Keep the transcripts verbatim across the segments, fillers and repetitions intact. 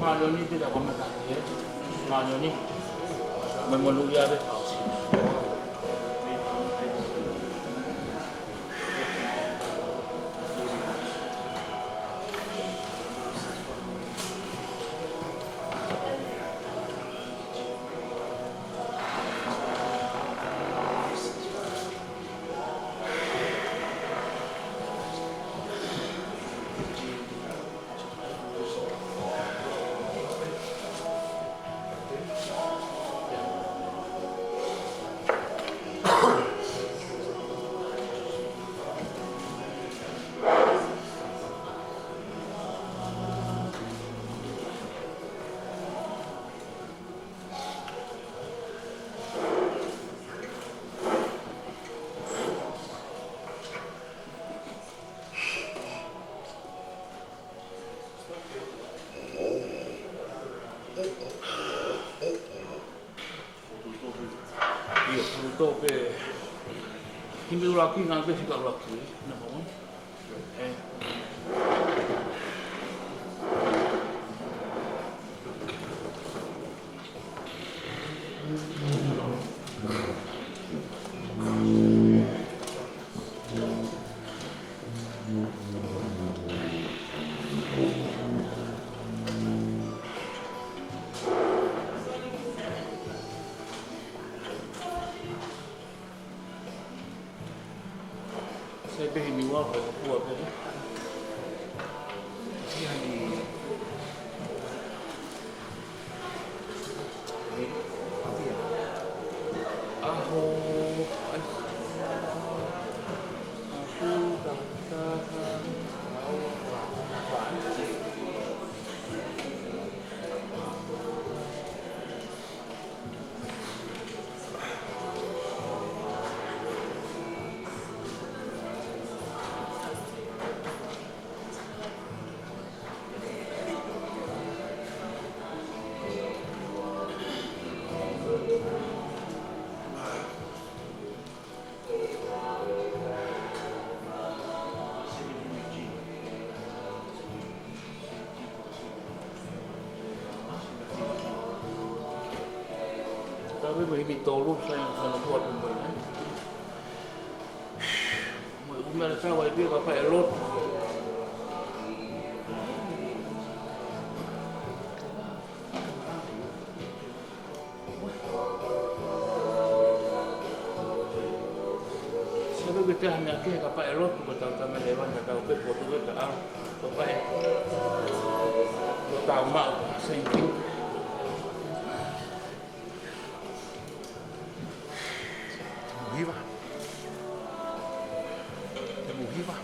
Mālō ni te ta komeka he. Mālō ni. Mai monūʻia pē. Ia, ʻuluaki pē. Himi ʻuluaki, ngā pē fika ʻuluaki, nā mama. Ē. Sai pē himi ua ko e kua pē. Ia ni. ʻAho, ʻai. ʻAho, taha, taha, ua, ua, ua. Taimi mo e himi tolu, sai, sai, na kua pē mo e, ē? Mo e ʻumela sa wai pē ka pae lotu. Sebe ke te hanga ke ka pae lotu ko tau tama le wana tau pe ko tu ke ta au. Ko pae. Ko tau mau. Thank you. Te muhiva. Te muhiva.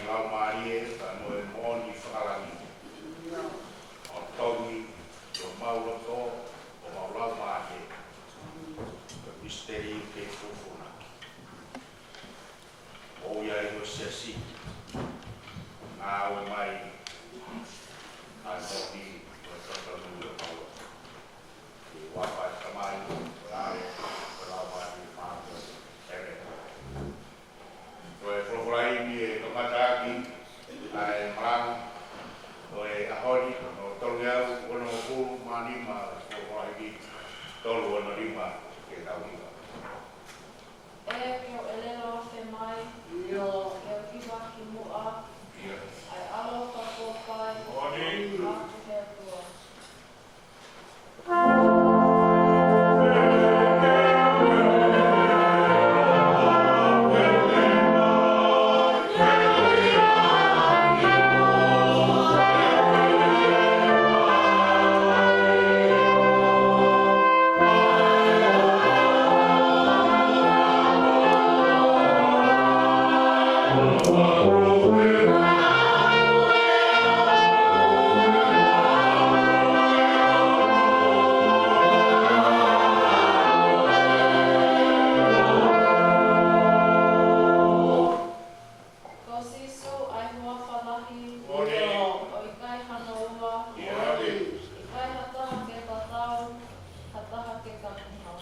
Laumālie, pea mo e moʻoni fakalangi. ʻO tongi ʻi homau loto, ʻo mau laumālie. Ko e misiteli ke fufunaki. ʻOku ʻi ai ho siasi. Ngāue mai. ʻA e moʻoni, ko e totonu ʻi homau loto. ʻI he huafa ʻo e Tamai, ko e ʻAlo, ko e Laumālie Māʻoniʻoni. ʻĒmeni. Ko e folofola ʻeni ʻe kamata ʻaki ʻa e malanga ʻo e ʻaho ni, ʻo e tolungeau onongofulu mā nima, folofola ʻeni tolu ono nima ke tau hiva. ʻE ke u ʻelelo afe mai, ʻio, ke u hiva ki muʻa, ʻio, ʻa e ʻAlo fakapōpula, moʻoni, ʻa e ʻOtua. Ko Sīsū ʻa e huafa lahi, ʻio, ʻo ʻikai hano ua, ʻio, ʻikai ha taha ke tatau, ha taha ke kapuha.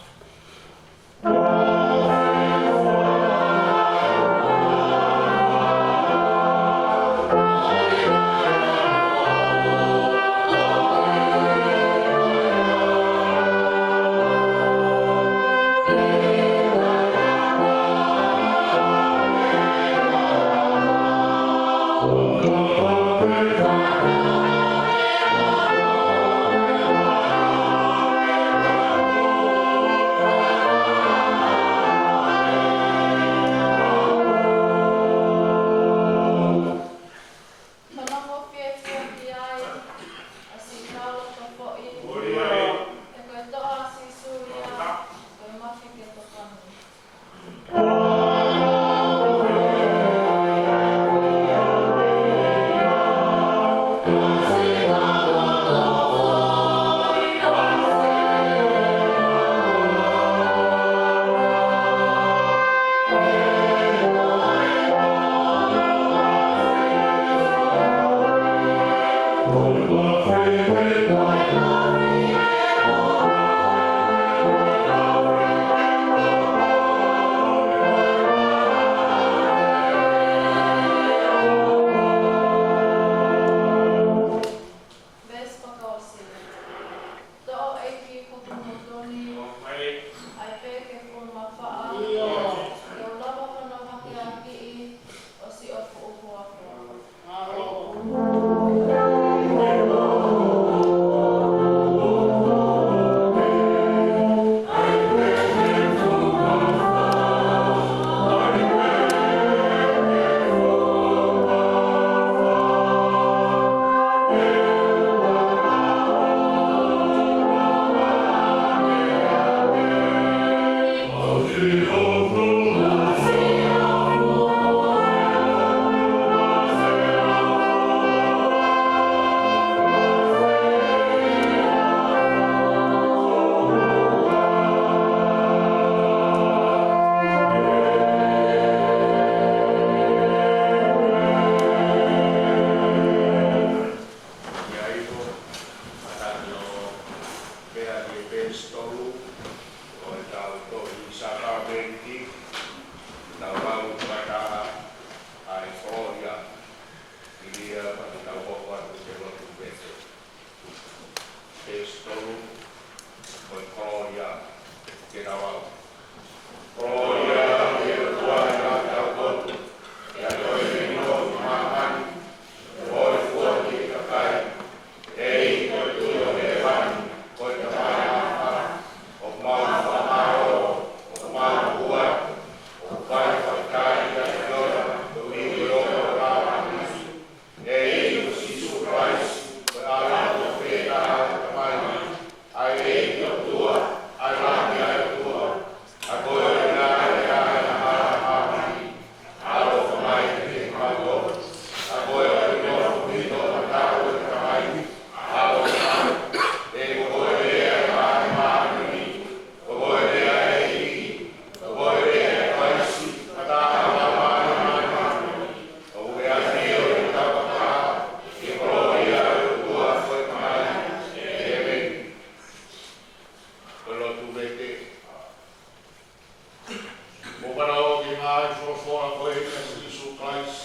ʻOku fanongo ki he ngaahi folofola ko eni ʻa Sīsū Kalaisi.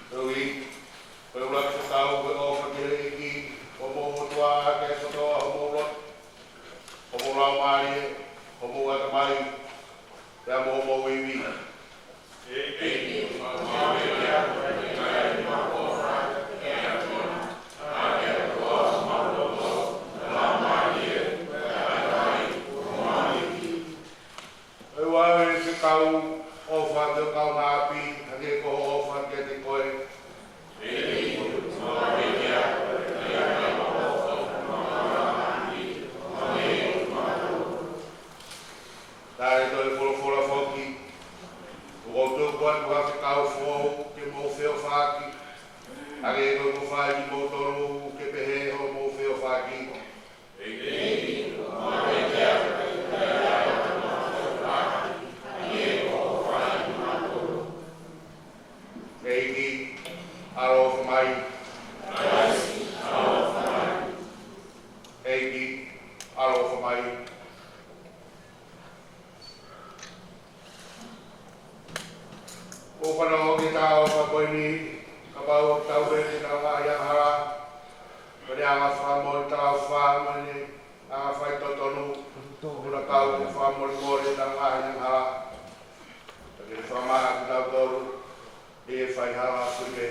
Koeʻuhi, ko e ʻuluaki fekau ko e ʻofa ki he ʻEiki ko homou ʻOtua ʻaki e kotoa homou loto, homou laumālie, homou ʻatamai, pea mo homou ivi. ʻOku ʻi ai e fekau, ʻofa ki ho kaungāʻapi hangē ko hoʻo ʻofa kiate koe. Tali ʻe he folofola foki, ʻoku ou tuku atu ha fekau foʻou ke mou feʻofaʻaki, hangē ko ʻeku fai kimoutolu ke pehē hoʻomou feʻofaʻaki. ʻEiki, ʻaloʻofa mai. ʻEiki, ʻaloʻofa mai. ʻOku fanongo ki he talaʻofa ko eni, kapau ʻoku tau ʻi he ngaahi angahala, mo e anga fakamoʻoni talaʻofa, mo e anga faitotonu, ʻoku na kau ki he fakamolemole ʻi he ngaahi angahala. Pea ke fakamaʻa kitautolu ʻi he faihala kui pē.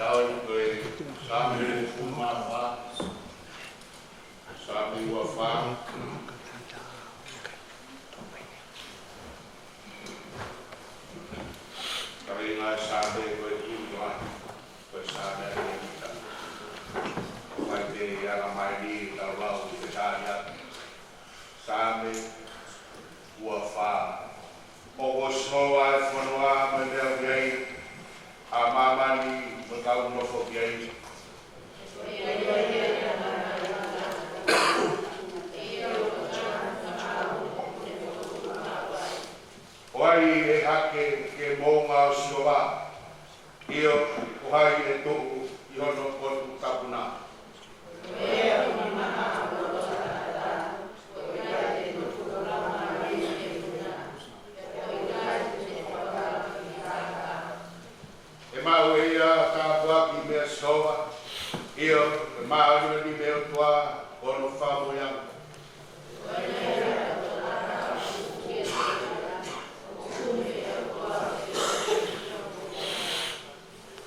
Tau ko e Saame uofulu mā fā. Saame uofulu mā fā. Tau ʻi he Saame ko e tui ko e Saame ʻa e ʻEiki. ʻOku ʻikai ke ʻi ai ha meʻa ni tau lau ki he Saame. Saame uofulu mā fā. ʻOku ʻo Sihova ʻa e fonua mo e meʻa ʻoku ʻi ai, ʻa māmani mo e kau nofo ki ai. Ko hai ʻe hake ki he moʻunga ʻo Sihova? ʻIo, ko hai ʻe tuʻu ʻi hono potu tapu na? ʻE maʻu ʻe ia ʻa e tāpuaki mei Sihova, ʻio, ʻe māʻoniʻoni mei he ʻOtua hono fakamoʻui ange.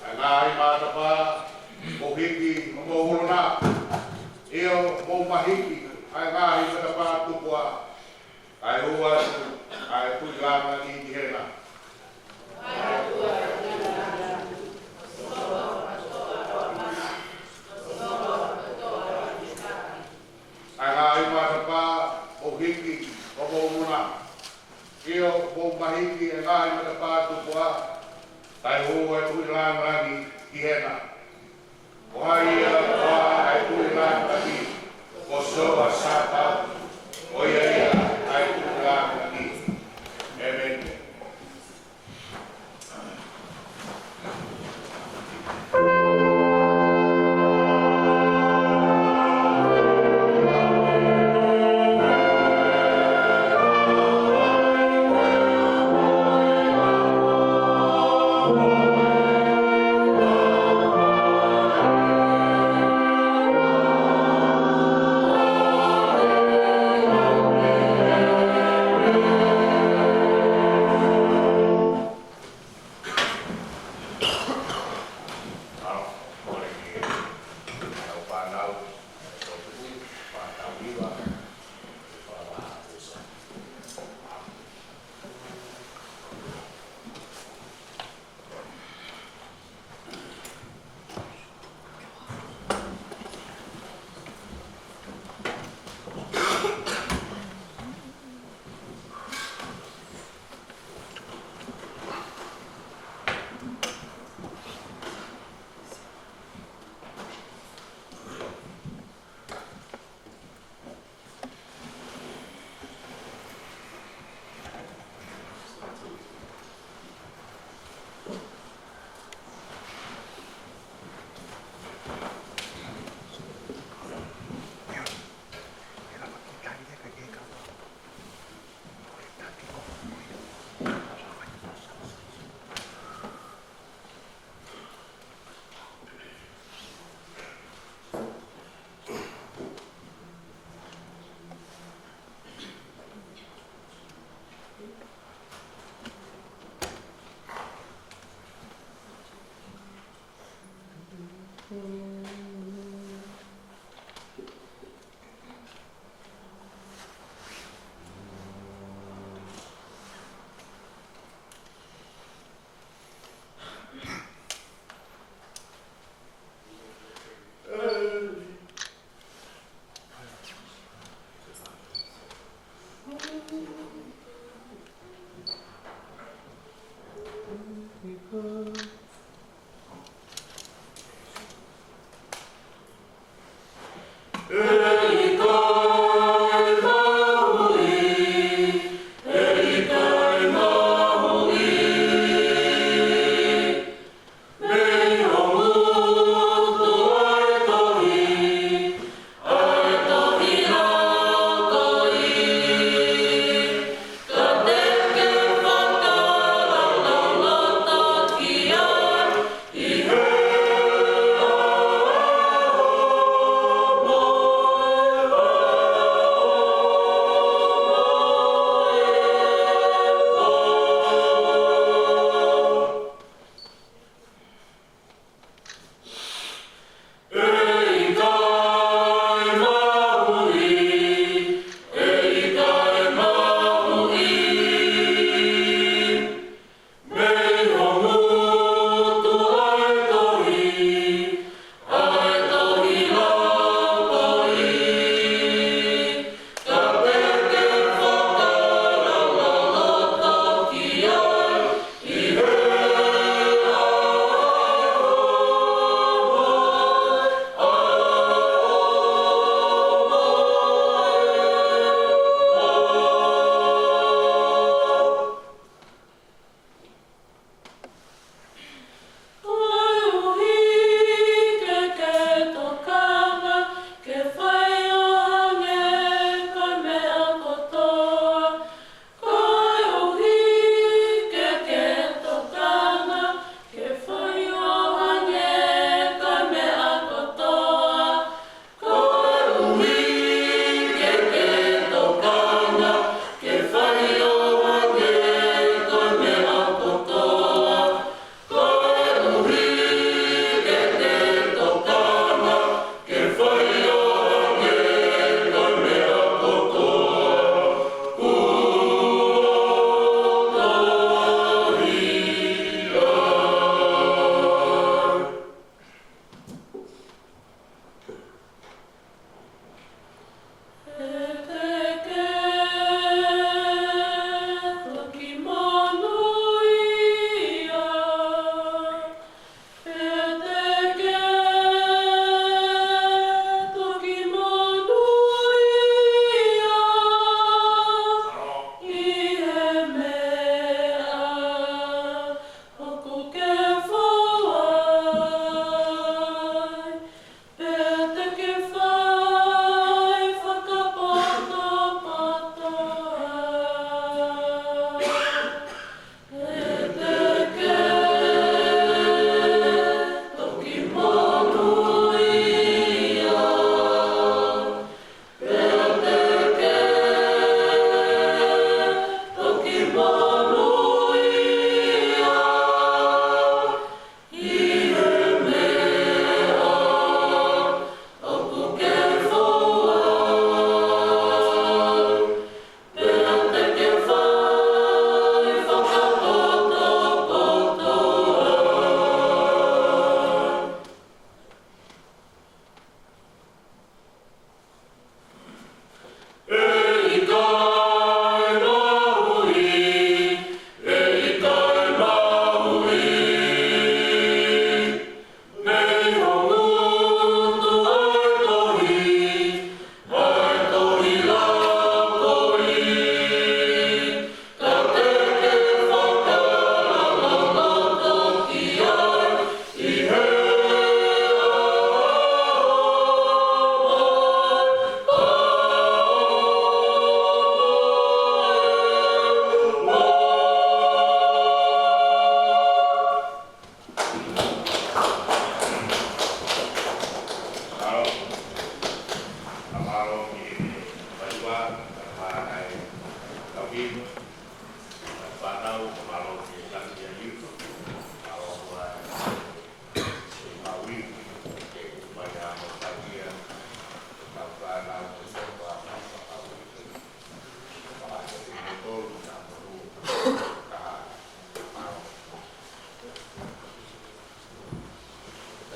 ʻA e ngaahi matapā, mou hiki homou ulu na. ʻIo, mou mahiki ʻa e ngaahi matapā tupuʻa, kae hū atu ʻa e Tuʻi Langilangi ki hena. ʻA e ngaahi matapā, mou hiki homou ulu na. ʻIo, mou mahiki ʻa e ngaahi matapā tupuʻa, kae hū ʻa e Tuʻi Langilangi ki hena. Ko hai ia koā ʻa e Tuʻi Langilangi? Ko Sihova Sāpaoti, ko ia ia ʻa e Tuʻi Langilangi. ʻĒmeni.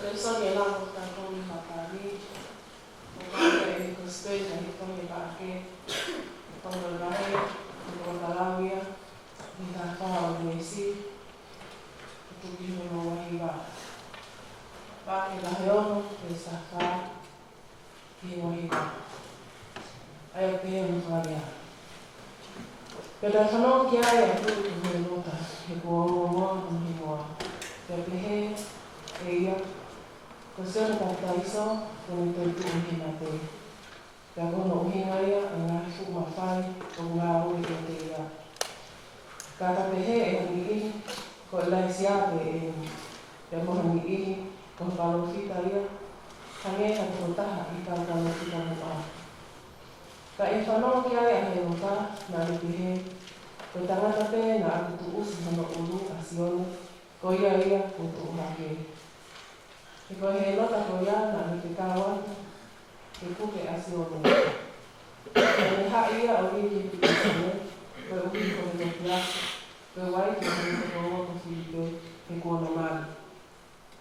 Lēsoni ʻe lava ʻo e taʻu ni, Mātiu, ʻo ka ʻi he Kosipeli ʻa e tohi ʻa Maʻake, ʻi he vahe, ʻi he toko taha ua, ʻi he taha fā ʻo e veesi, ʻo aʻu ki hono ua hiva. Maʻake vahe ono, veesi taha fā ki he ua hiva. ʻA ia ʻoku pehē hono fakalea: Pea naʻe fanongo ki ai ʻa e tuʻi ko Hēlota, he kuo ongoongoa hono hingoa. Pea pehē ʻe ia, Ko Sione Papitaiso, kuo ne toetuʻu mei he mate. Pea ko hono ʻuhinga ia ʻo e ngaahi fuʻu mafai ʻoku ngāue ʻiate ia. Ka ka pehē ʻe ha niʻihi, Ko ʻIlaisiā pē eni. Pea mo ha niʻihi, Ko ha palōfita ia, hangē ha tokotaha ʻi he kau palōfita muʻa. Ka ʻi he fanongo ki ai ʻa Hēlota, naʻa ne pehē, Ko e tangata pē naʻa ku tuʻusi hono ʻulu, ʻa Sione, ko ia ia kuo tuʻu hake. He ko Hēlota ko ia naʻa ne fekau atu ke puke ʻa Sione. Naʻa ne haʻi ia ʻo lī ki he pilīsone, koeʻuhi ko hono topiasi, ko e uaifi ʻo hono tokoua ko Filipe, he kuo na mali.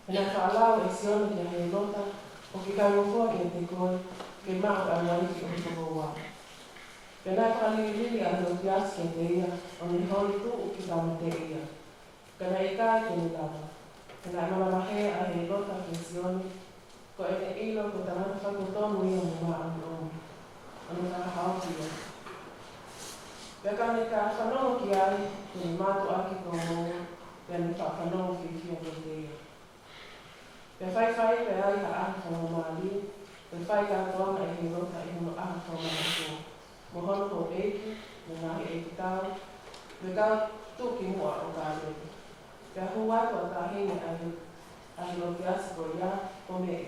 Pea naʻe faʻa lau ʻe Sione kia Hēlota, ʻOku ʻikai ngofua kiate koe ke maʻu ʻa e uaifi ʻo ho tokoua. Pea naʻe fakaliliu ʻa Hēlota kiate ia, ʻo ne holi tuʻu ke tāmateʻi ia. Ka naʻe ʻikai ke ne lava. Pea naʻe manavahē ʻa Hēlota kia Sione, ko ʻene ʻilo ko e tangata fakatotonu ia mo māʻoniʻoni, ʻo ne fakahaofi ia. Pea ka ne ka fanongo ki ai, kuo ne mātuʻaki tōmou, pea ne faʻa fanongo fiefia kiate ia. Pea faifai pē ai ha ʻaho faingamālie, pea fai kātoanga ʻe Hēlota ʻi hono ʻaho fakamahino, mo hono houʻeiki, mo e ngaahi ʻeikitau, mo e kau tuʻukimuʻa ʻo Kāleli. Pea hū atu ʻa e taʻahine ʻa He-, ʻa Helotasi ko ia, ʻo meʻe.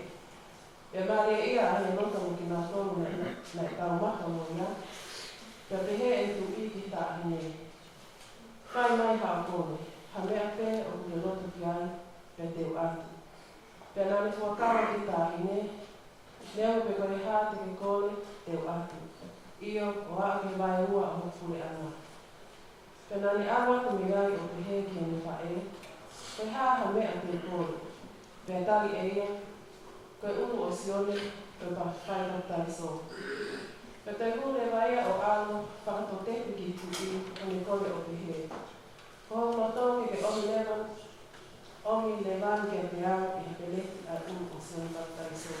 Pea mālieʻia ʻa Hēlota mo kinautolu naʻe, naʻe taumafa mo ia. Pea pehē ʻe he tuʻi ki he taʻahine, Fai mai haʻo kole, ha meʻa pē ʻoku ke loto ki ai, pea te u ʻatu. Pea naʻa ne fuakava ki he taʻahine, Neongo pe ko e hā te ke kole, te u ʻatu. ʻIo, ʻo aʻu ki he vaeua ʻo hoku puleʻanga. Pea naʻa ne ʻalu atu mei ai ʻo pehē ki heʻene faʻē, Ko e hā ha meʻa te u kole? Pea tali ʻe ia, Ko e ʻulu ʻo Sione, ko e pa-, fai papitaiso. Pea toe hū leva ia ʻo ʻalu fakatotefi ki he tuʻi, ʻo ne kole ʻo pehē, Ko hoku loto ke ke ʻomi leva, ʻomi leva kiate au ʻi ha peleti ʻa e ʻulu ʻo Sione Papitaiso.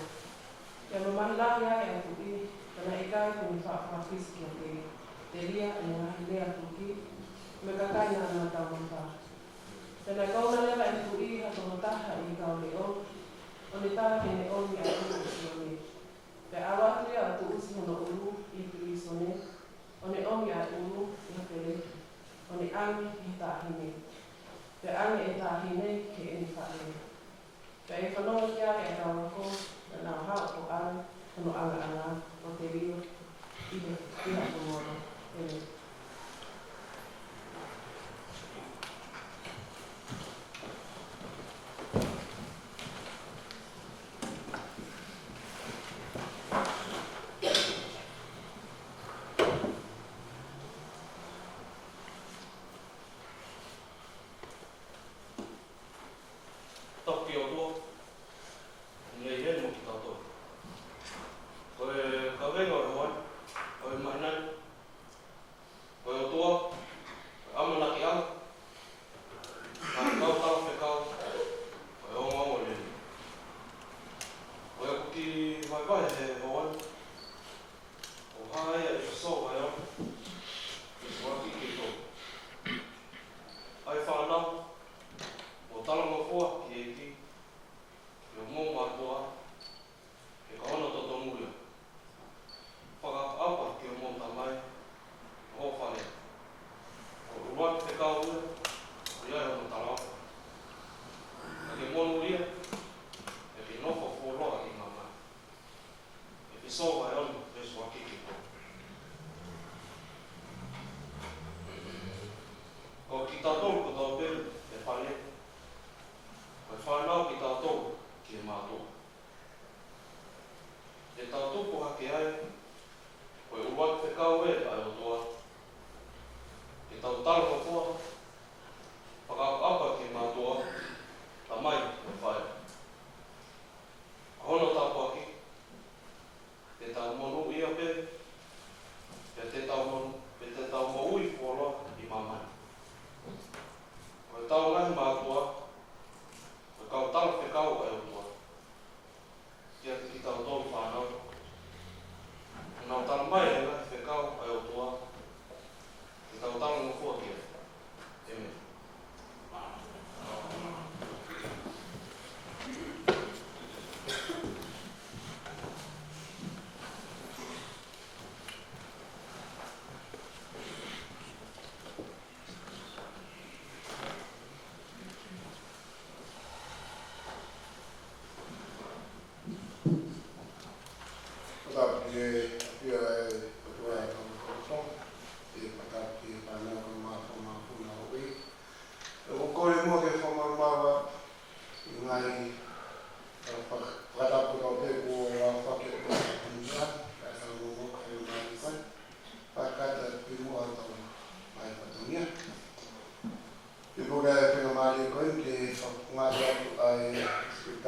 Pea mamahi lahi ai ʻa e tuʻi, ka naʻe ʻikai ke ne faʻa fakafisi kiate ia, telia ʻa e ngaahi lea tuki, mo e kakai naʻa na taumafa. Pea naʻe kouna leva ʻe he tuʻi ha tokotaha ʻi he kau leʻo, ʻo ne tala ke ne ʻomi ʻa e ʻulu ʻo Sione. Pea ʻalu atu ia ʻo tuʻusi hono ʻulu ʻi he pilīsone, ʻo ne ʻomi ʻa e ʻulu ʻi ha peleti, ʻo ne ʻange ki he taʻahine. Pea ʻange ʻe he taʻahine ki heʻene faʻē. Pea ʻi he fanongo ki ai ʻa e kau ako, naʻa nau haʻu ʻo ʻave hono ʻangaʻanga, ʻo telio ʻi he, ʻi he ʻapi molo. ʻĒmeni. Toki ʻOtua, ʻoku ne ʻi heni mo kitautolu. Ko e kaveinga ʻo e ʻaho ni, ʻo e māhina ni,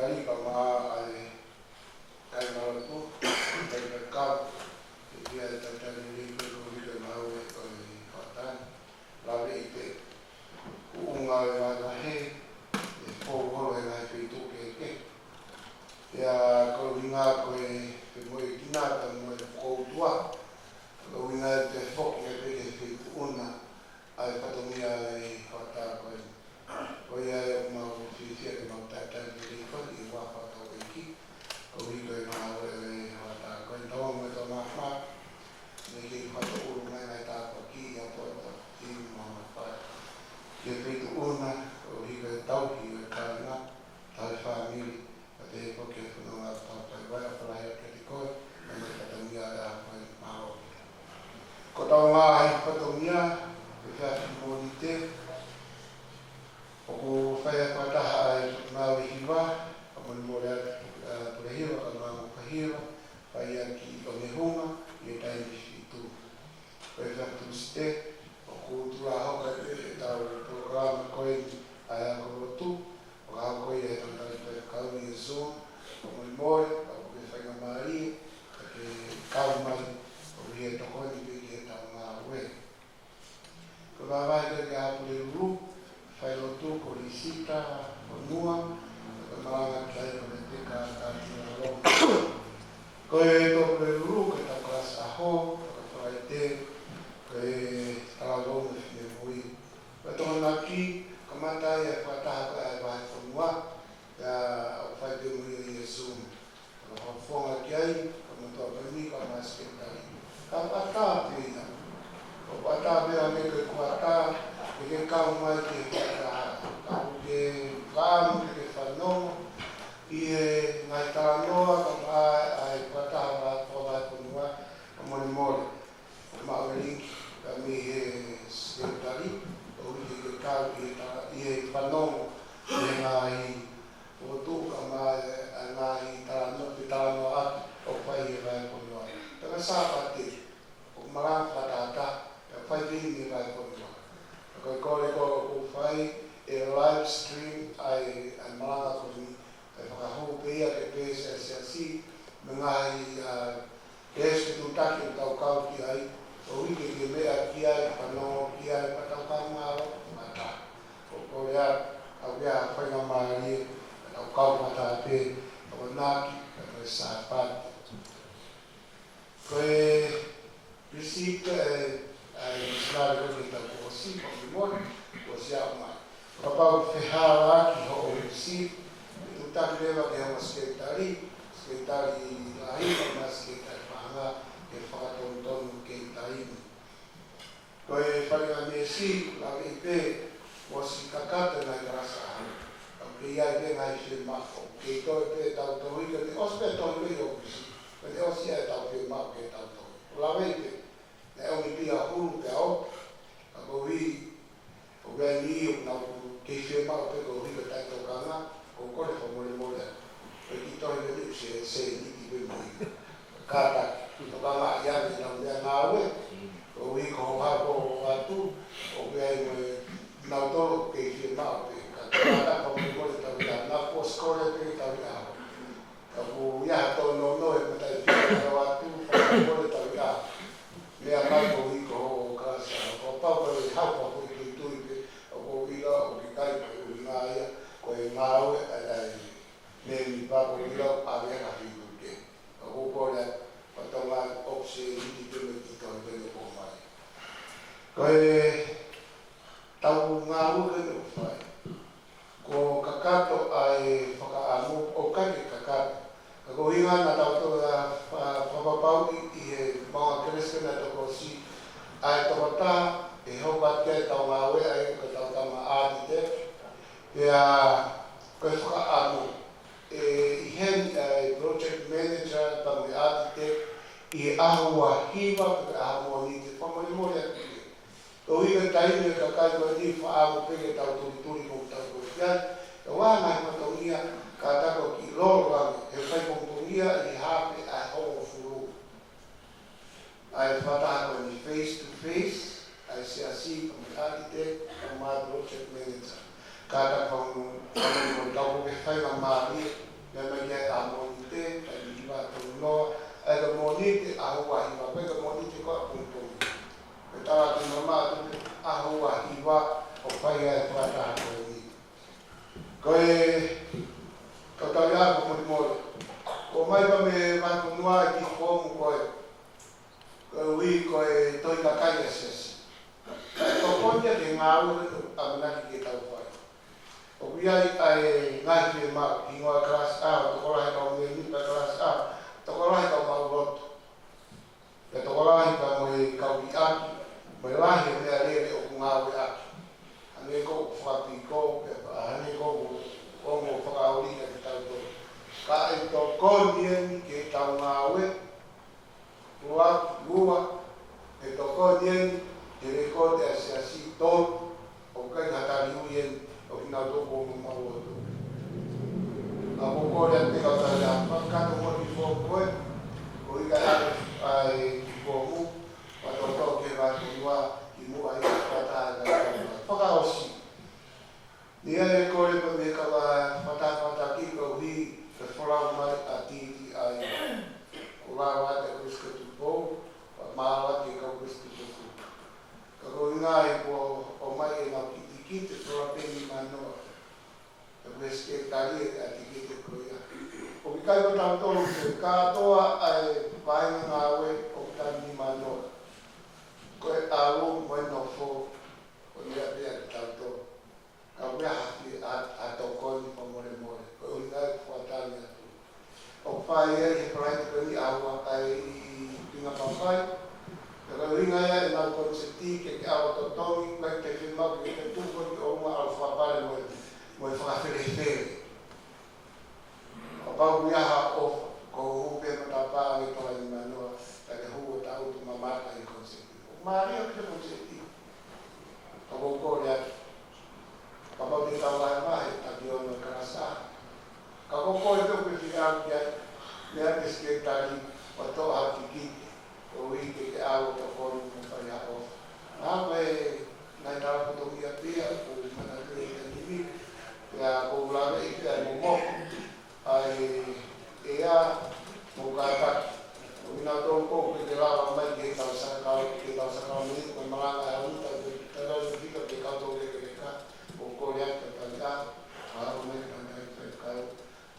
Talitali kae ʻumaʻā e kāingalotu, kae ʻumaʻā e kau, ʻa ia ʻoku talitali lelei koeʻuhi ko e ngāue ʻa e hoʻatā ni. Lave ʻi he tuʻunga ʻo e vahevahe, ʻe fou holo he ngaahi feituʻu kehekehe. Pea ko e ʻuhinga ko e femoʻuekina pea mo e fokoutua. Ko e ʻuhinga ʻe toe foki ai pē ki he feituʻu na ʻa e fatongia ʻa e hoʻatā ko eni. Ko ia ʻoku mau fiefia ke mau talitali lelei ko eni ʻi he huafa ʻo hotau ʻEiki, koeʻuhi ko e ngāue ʻa e hoʻatā ko eni. Tau mo e tau mafa, ne ke fakaʻulo mai ngaahi tāpuaki ʻi he poto, ʻi he mamafa. Ki he feituʻu na, koeʻuhi ko e tauhi ʻo e kāinga, tauhi fāmili, pea pehē foki ki he fononga ʻo e tau kai vai, ʻofa lahi atu kiate koe, mo e fatongia ʻa e ʻaho ko eni, mālō. Ko ʻetau ngaahi fatongia, ko e efiafi Mōnite, ʻoku fai ai fakataha ʻa e ngāue hiva, fakamolemole atu, ʻa, Pule Hiva, kae ʻumaʻā Moka Hiva, fai ʻaki ʻo ne hunga, ʻi he taimi fitu. Ko e efiafi Tūsite, ʻoku tuʻu hoko ai pē ʻetau polokalama ko eni ʻa e ako lotu, ʻo ka hoko ia he tangata ʻi he faifekau ʻi he Zoom, fakamolemole, ʻoku ke faingamālie, ke ke kau mai, ʻo ke tokoni pē ki heʻetau ngāue. Ko e vahevahe ko ē ki he ʻaho Pulelulu, fai lotu ko Lisita Fonua, ko e malanga ki ai ko Lepeka Kātilalo. Ko e toko Pulelulu, ko ʻetau kalasi ʻaho, ko e Falaite, ko e talavou mo e finemui. Ko e Tokonaki, kamata ai e fakataha ko ē ʻa e vahefonua, pea ʻoku fai pē mo ia ʻi he Zoom. Ko e fakafofonga ki ai, ko e motuʻa ko eni, ko e masekelitali. Ka ʻatā pē ia. Ko e ʻatā pē ia mei he kuata, ke ke kau mai ki he fakataha. Ka ʻoku ke fakaʻamu ke ke fanongo ʻi he ngaahi talanoa, kae ʻumaʻā ʻa e fakataha ʻa e vahefonua, fakamolemole. Maʻu e link, ka mei he sekelitali, ʻoku ʻi ai ke kau ʻi he ta-, ʻi he fanongo, ʻi he ngaahi fokotuʻu kae ʻumaʻā e, ʻa e ngaahi talanoa, pe talanoaʻaki, ʻoku fai ʻi he vahefonua. Pea ko e Sāpate, ʻoku malanga fakataha, pea fai pē ʻi he vahefonua. Ka ko e kole ko ē ʻoku fai e live stream ʻa e, ʻa e malanga ko eni, ʻe fakahū pē ia ki he peesi ʻa e siasi, mo e ngaahi, ʻa, peesi tuʻutaki ʻoku tau kau ki ai, ʻoku ʻi ai ke ke meʻa ki ai, fanongo ki ai, pea tau kau mālō, mata. Ko e kole atu, ʻoku ʻi ai ha faingamālie, pea tau kau mata pē, ʻo naki, pea ko e Sāpate. Ko e receipt, ʻa e, ʻa e misinale ko eni ʻoku tau kōsi, fakamolemole, kōsi ʻaʻau mai. Kapau ʻe fehālaaki hoʻo receipt, ʻe tuʻutaki leva ki he ongo sekelitali, sekelitali lahi, mo e sekelitali paʻanga, ke fakatonutonu ki he taimi. Ko e faʻahinga meesi, laveʻi pē, ʻosi kakato e ngaahi kalasi ʻaho. Ka ʻoku ʻi ai pē ngaahi fiemaʻu, ʻoku kei toe pē ʻetau tohi, ka ne ʻosi pē tohi pē ʻi ʻōfisi. Ka ne ʻosi ʻa ʻetau fiemaʻu ke tau tohi. Laveʻi pē, naʻe ʻomi pē ʻa e hulu pea ʻoku, ka koeʻuhi, ʻoku ʻi ai ni ʻoku nau kei fiemaʻu pē koeʻuhi ko e taʻetokanga, ʻoku ou kole fakamolemole atu. Ko e kiʻi tohi ko eni ʻoku se, se niti pē mo ia. Kātaki, tokanga ia ke tau meʻangāue, koeʻuhi ko hoʻo hako atu, ʻoku ʻi ai mo e nautolu ʻoku kei fiemaʻu pē, ka kātaki fakamolemole tau ia, naʻa ku ʻosi kole pē tau ia. Ka ʻoku ʻi ai ha tōnounou he mataʻi fia ʻoku ʻoatu, fakamolemole tau ia. Meʻa mai koeʻuhi ko hoʻo kalasi ʻaho, kapau ko e hau pē ko e tuitui pē, ʻoku ou ʻilo ʻoku ʻikai ko e ʻuhinga ia, ko e ngāue ʻa e mēmipa, ʻoku ou ʻilo ʻoku ʻave ha feituʻu kehe. Ka ʻoku ou kole atu, ko e tokanga ʻoku se niti pē mo e kiʻi tohi ko eni ʻoku ʻomai. Ko e tau ngāue ko eni ʻoku fai. Ko e kakato ʻa e fakaʻamu, ʻoku ʻikai ke kakato. Ka ko e ʻuhinga naʻa tau toe fa-, fakapapauʻi ʻi he maʻunga kelesi ko eni naʻe toki ʻosi, ʻa e tokotaha ʻe hoko atu ki ai ʻetau ngāue ʻa ia ko ʻetau tama ʻātiteki. Pea ko e fakaʻamu, ʻe ʻi heni ʻa e project manager pea mo e ʻātiteki ʻi he ʻaho ua hiva pe ko e ʻaho Mōnite, fakamolemole atu ia. Koeʻuhi ko e taimi ʻa e kakai ko eni ʻoku fakaʻamu pē ke tau tulituli mo tau kau ki ai. ʻE ʻi ai e ngaahi fatongia, kātaki ʻo kiʻi lolo ange, he fai pongipongia ʻi he hape ʻa e hongofulu. ʻA e fakataha ko eni face to face, ʻa e siasi, pea mo e ʻātiteki, pea mo e project manager. Kātaki fakamolemole atu ke faingamālie, ʻa e fakataha ko eni. Ko e kau tauʻatāina, fakamolemole. ʻOmai pē mei he vahefonua e kiʻi foomu ko ē, koeʻuhi ko e tohi kakai ʻa e siasi. Tokoni ia ki he ngāue ʻoku ʻamanaki ke tau fai. ʻOku ʻi ai ʻa e ngaahi fiemaʻu, hingoa kalasi ʻa, tokolahi kau mēmipa kalasi ʻa, tokolahi kau maʻuloto. Pea tokolahi pea mo e kau liʻaki, mo e lahi e meʻalele ʻoku ngāueʻaki. Hangē ko e fakapiko, pea hangē ko e ongo fakaoli ʻa kitautolu. Ka ʻe tokoni eni ke tau ngāue, ua, ua, ʻe tokoni eni, he lēkooti ʻa e siasi, tolu, ʻoku ʻikai ha tali ui eni ʻo kinautolu kuo mamaʻo atu. ʻA, ʻoku ou kole atu ki he kau tauʻatāina, fakakakato muʻa e kiʻi foomu ko ē, koeʻuhi kae ʻave ʻa e kiʻi foomu, ʻo toʻotoʻo ki he vahefonua, kimuʻa ʻi he fakataha ʻa e vahefonua. Fakaʻosi. Naʻe ʻi ai e kole pē mei he kau fakataha fakatakiʻi koeʻuhi ke folau mai ʻa e T T I. Kuo lava atu e Kolisi ko Tupou, pea mālō atu e kau Kolisi ko Tupou. Ka ko e ʻuhinga he kuo ʻomai ʻenau kitikite, sola pē nima noa. Pea ko e sekelitali ʻa e tikite ko ia. ʻOku ʻikai ko tautolu pē, kātoa ʻa e vahenga ngāue ʻoku taha nima noa. Ko e ʻalu mo e nofo, ko ia pē ʻa kitautolu. Ka ʻoku ʻi ai ha fie-, ha, ha tokoni, fakamolemole. Ko e ʻuhinga ia ʻoku ou tali atu. ʻOku fai ia ʻi he Falaite ko eni ʻaho ua ʻa e ʻi Pinga Papai. Pea ko e ʻuhinga ia ʻenau konisēti ke, ke ʻalu ʻo totongi, ʻoku ʻikai ke fiemaʻu ke, ke tuku ki ʻolunga ʻalu fakapale mo e, mo e fakafelefele. Kapau ʻoku ʻi ai ha ʻofa, ko e hū pē matapā ʻo e toa ʻi Manoa, ka ke hū ʻo tau tu mamata ʻi he konisēti. ʻOku mālie ʻa e konisēti. Ka ʻoku ou kole atu. Kapau te tau vahevahe, taki ono e kalasi ʻa. Ka ko koe ʻoku ke fie ʻalu ki ai, meʻa pē sekelitali, ʻo toʻo ha tikite, koeʻuhi ke ke ʻalu ʻo tokoni mo fai ha ʻofa. Naʻa ko e ngaahi tala fatongia pē ia, ʻoku ou manatuʻi he taimi ni, pea ʻoku ou lave ʻi he pea momoko, ʻa e, ʻe ʻa, mo kātaki. ʻO ina tō ko ke ke lava mai ke tau sakau, ke tau sakau mei, ko e malanga ʻa e uta, ke tau fika ke kau tō ke ke ka, ʻo kole atu ka tau ia, ʻa, ʻo mai ka tau ia, ka tau ia.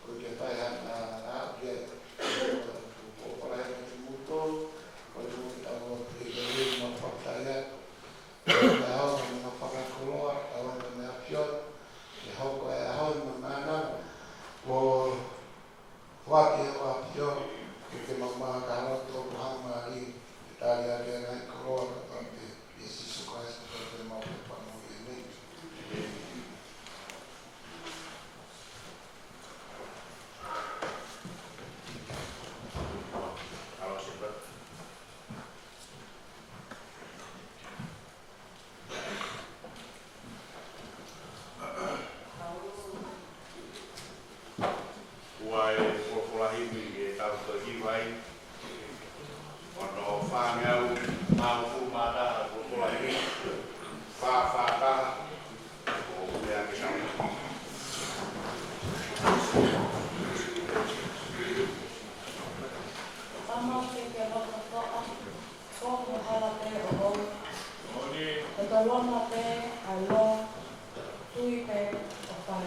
Ko e ke fai hana, ʻa, ʻa, ʻa, ʻa, ko e palai ka te muto, ko e te muto tau o te ke ke ma fakataia. Ko e ʻaho na ma fakakoloa, ʻaho na me afio, ke hoko e ʻaho na ma nana, ko Fua ke o a pio, ke ke mau mā ka halo tō ko hama ali, ke tali a ke ngai koloa ka pampe, ʻia Sīsū Kalaisi ko te mau ke pamo i nei. Ua e folofola himi ʻe tau toki vai. Ono fāngeau, mau fu mata, folofola himi. Fā, fā, tā. ʻO mea ke tau. Fāmau ke ke loto toʻa. Ko ko hala pē ʻo ʻou. Ko tolona pē ʻa lo. Tui pē ʻo fai.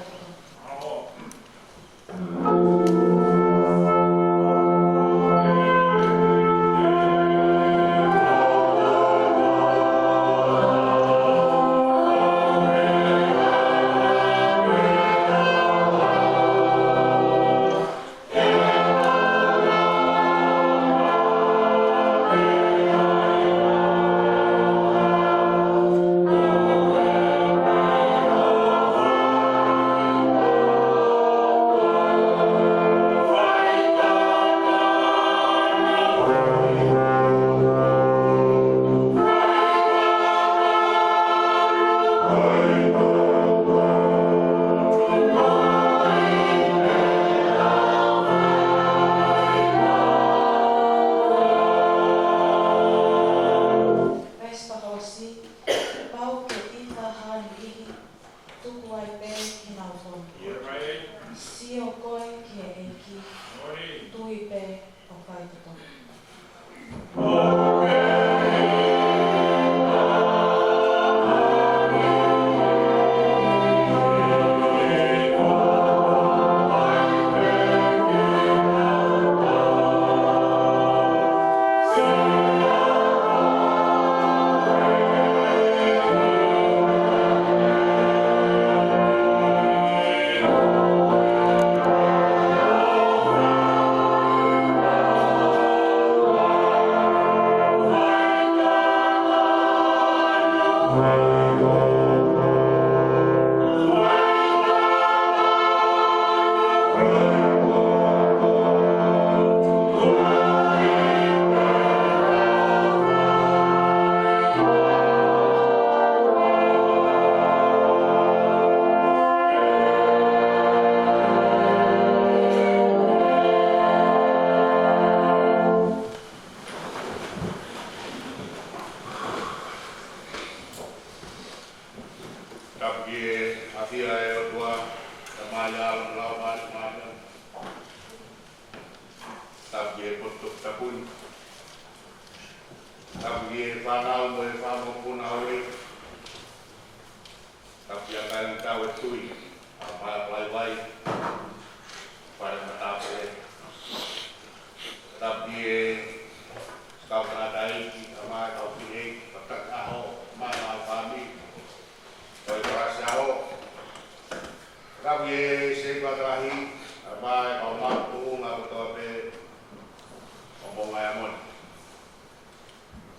Veesi fakaʻosi, pau ke ʻita ha niʻihi, tuku ai pē kinautolu. Sio koe ki he ʻEiki, tui pē ʻo fai totonu. ʻI he potu tapu ni. Tapu ki he fānau mo e fanga mokopuna ʻo e. Tapu ki he kau tau e tui. ʻA Maʻa Vaivai. Fale Matāpule. Tapu ki he kau tangataʻeiki, ʻa Maʻa kau fineʻeiki, Fakataki ʻAho, ʻa Maʻa kau fāmili. Ko e kalasi ʻaho. Tapu ki he Setuata Lahi, ʻa Maʻa kau maʻu tuʻunga kotoa pē ʻo Moʻunga Heamoni.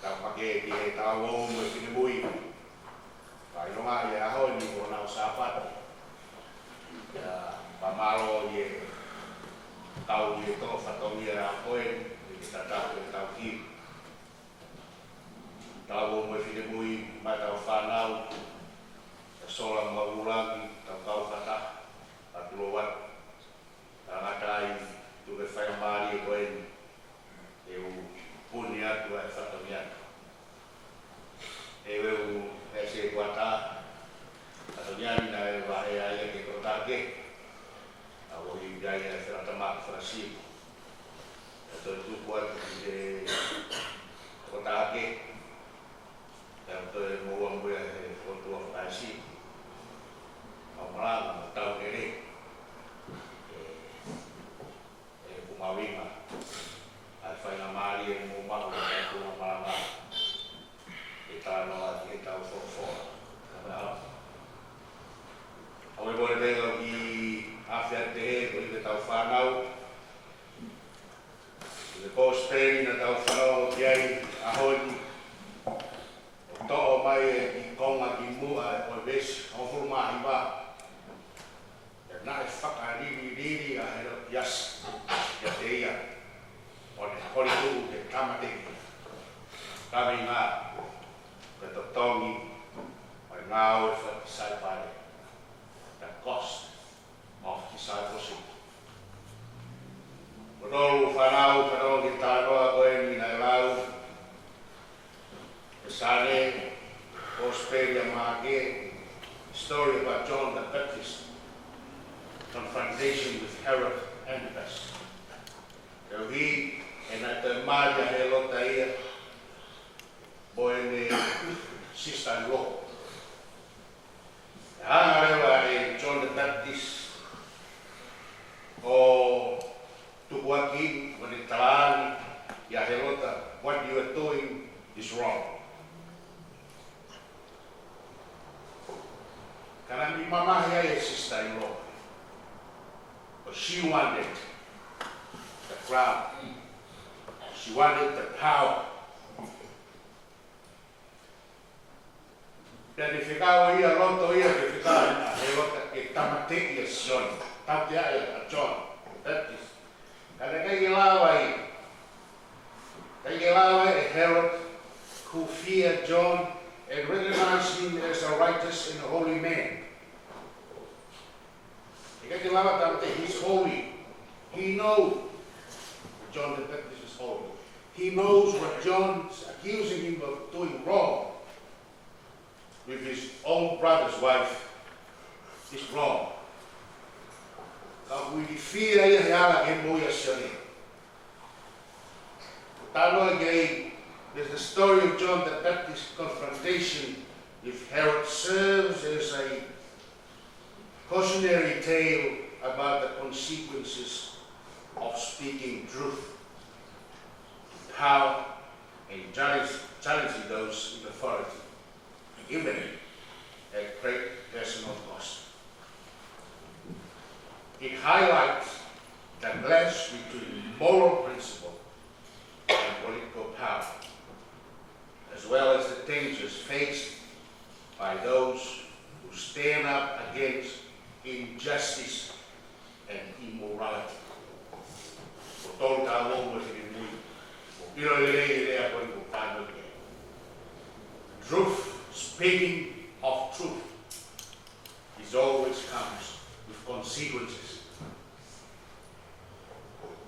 Tapu hake ki he talavou mo e finemui. Fakaʻilonga ʻi he ʻaho ni ko honau Sāpate. ʻIo, fakamālō ʻi he kau ʻi he tō fatongia ʻa ko eni, ʻi he tatau ʻi he tau ki. Talavou mo e finemui, mo e tau fānau, ʻa Sola mo ʻUlangi, tau kau fakataha, ʻa Tuloa. Tangata ai, tuku e faingamālie ko eni, ʻe u puni atu ʻa e fatongia ni. ʻE u, ʻe Setuata, fatongia ni naʻe vahe ai ʻa e kotake, ʻa ʻoku ʻi ai ʻa e felatamaki fakasimu. ʻE toe tuku atu ki he kotake, ʻe toe moua mo ia he fokotuʻu fakaesimu. Mau malanga, mau tau lele. ʻE, ʻe kumawinga. ʻA e faingamālie mo mau ʻa e tau malanga. ʻE talanoa ki he tau folofola. Ka mea au. ʻOku ou pole pē kau ki ʻAfiatehe, ko e tau fānau. ʻI he kosipeli naʻa tau fanongo ki ai ʻaho ni, ʻoku toʻo mai e kiʻi konga kimuʻa ʻo e veesi hongofulu mā hiva. Pea naʻe fakalililili ʻa Helotiasi kiate ia, ʻo ne holi tuʻu ke tāmateʻi ia. Kaveinga, ko e totongi ʻo e ngāue fakasaipale. The cost of discipleship. Ko e tolu fānau, fanongo ki he talanoa ko eni naʻe lau. ʻE Sane, Kosipeli ʻa Maʻake, story about John the Baptist, confrontation with Herod Antipas. Koeʻuhi, ʻe naʻe toe mali ʻa Helota ia, mo ʻene sister-in-law. Hanga leva ʻe John the Baptist ʻo tukuakiʻi mo ne talaange kia Helota, "What you are doing is wrong." Ka naʻe mamahi ai e sister-in-law. But she wanted the crown. She wanted the power. Pea ne fekau ia, loto ia ke fekau ʻa Helota ke tāmateʻi ʻa Sione. Tāmateʻi ʻa John the Baptist. Ka naʻe ʻikai ke lava ia. ʻIkai ke lava ʻe Herod, who feared John and recognized him as a righteous and a holy man. ʻIkai ke lava tāmateʻi, he's holy. He knows John the Baptist is holy. He knows what John's accusing him of doing wrong with his own brother's wife is wrong. Ka ʻoku ilifia ia he ala ke moʻui ʻa Sione. Talanoa ki ai, there's the story of John the Baptist's confrontation with Herod serves as a cautionary tale about the consequences of speaking truth to power and challenge, challenging those in authority, even at great personal cost. It highlights the clash between moral principle and political power, as well as the dangers faced by those who stand up against injustice and immorality. Ko e tolu talavou mo e finemui, ʻoku ʻilo lelei e lea ko eni ʻoku ou talanoa ki ai. Truth, speaking of truth, is always comes with consequences.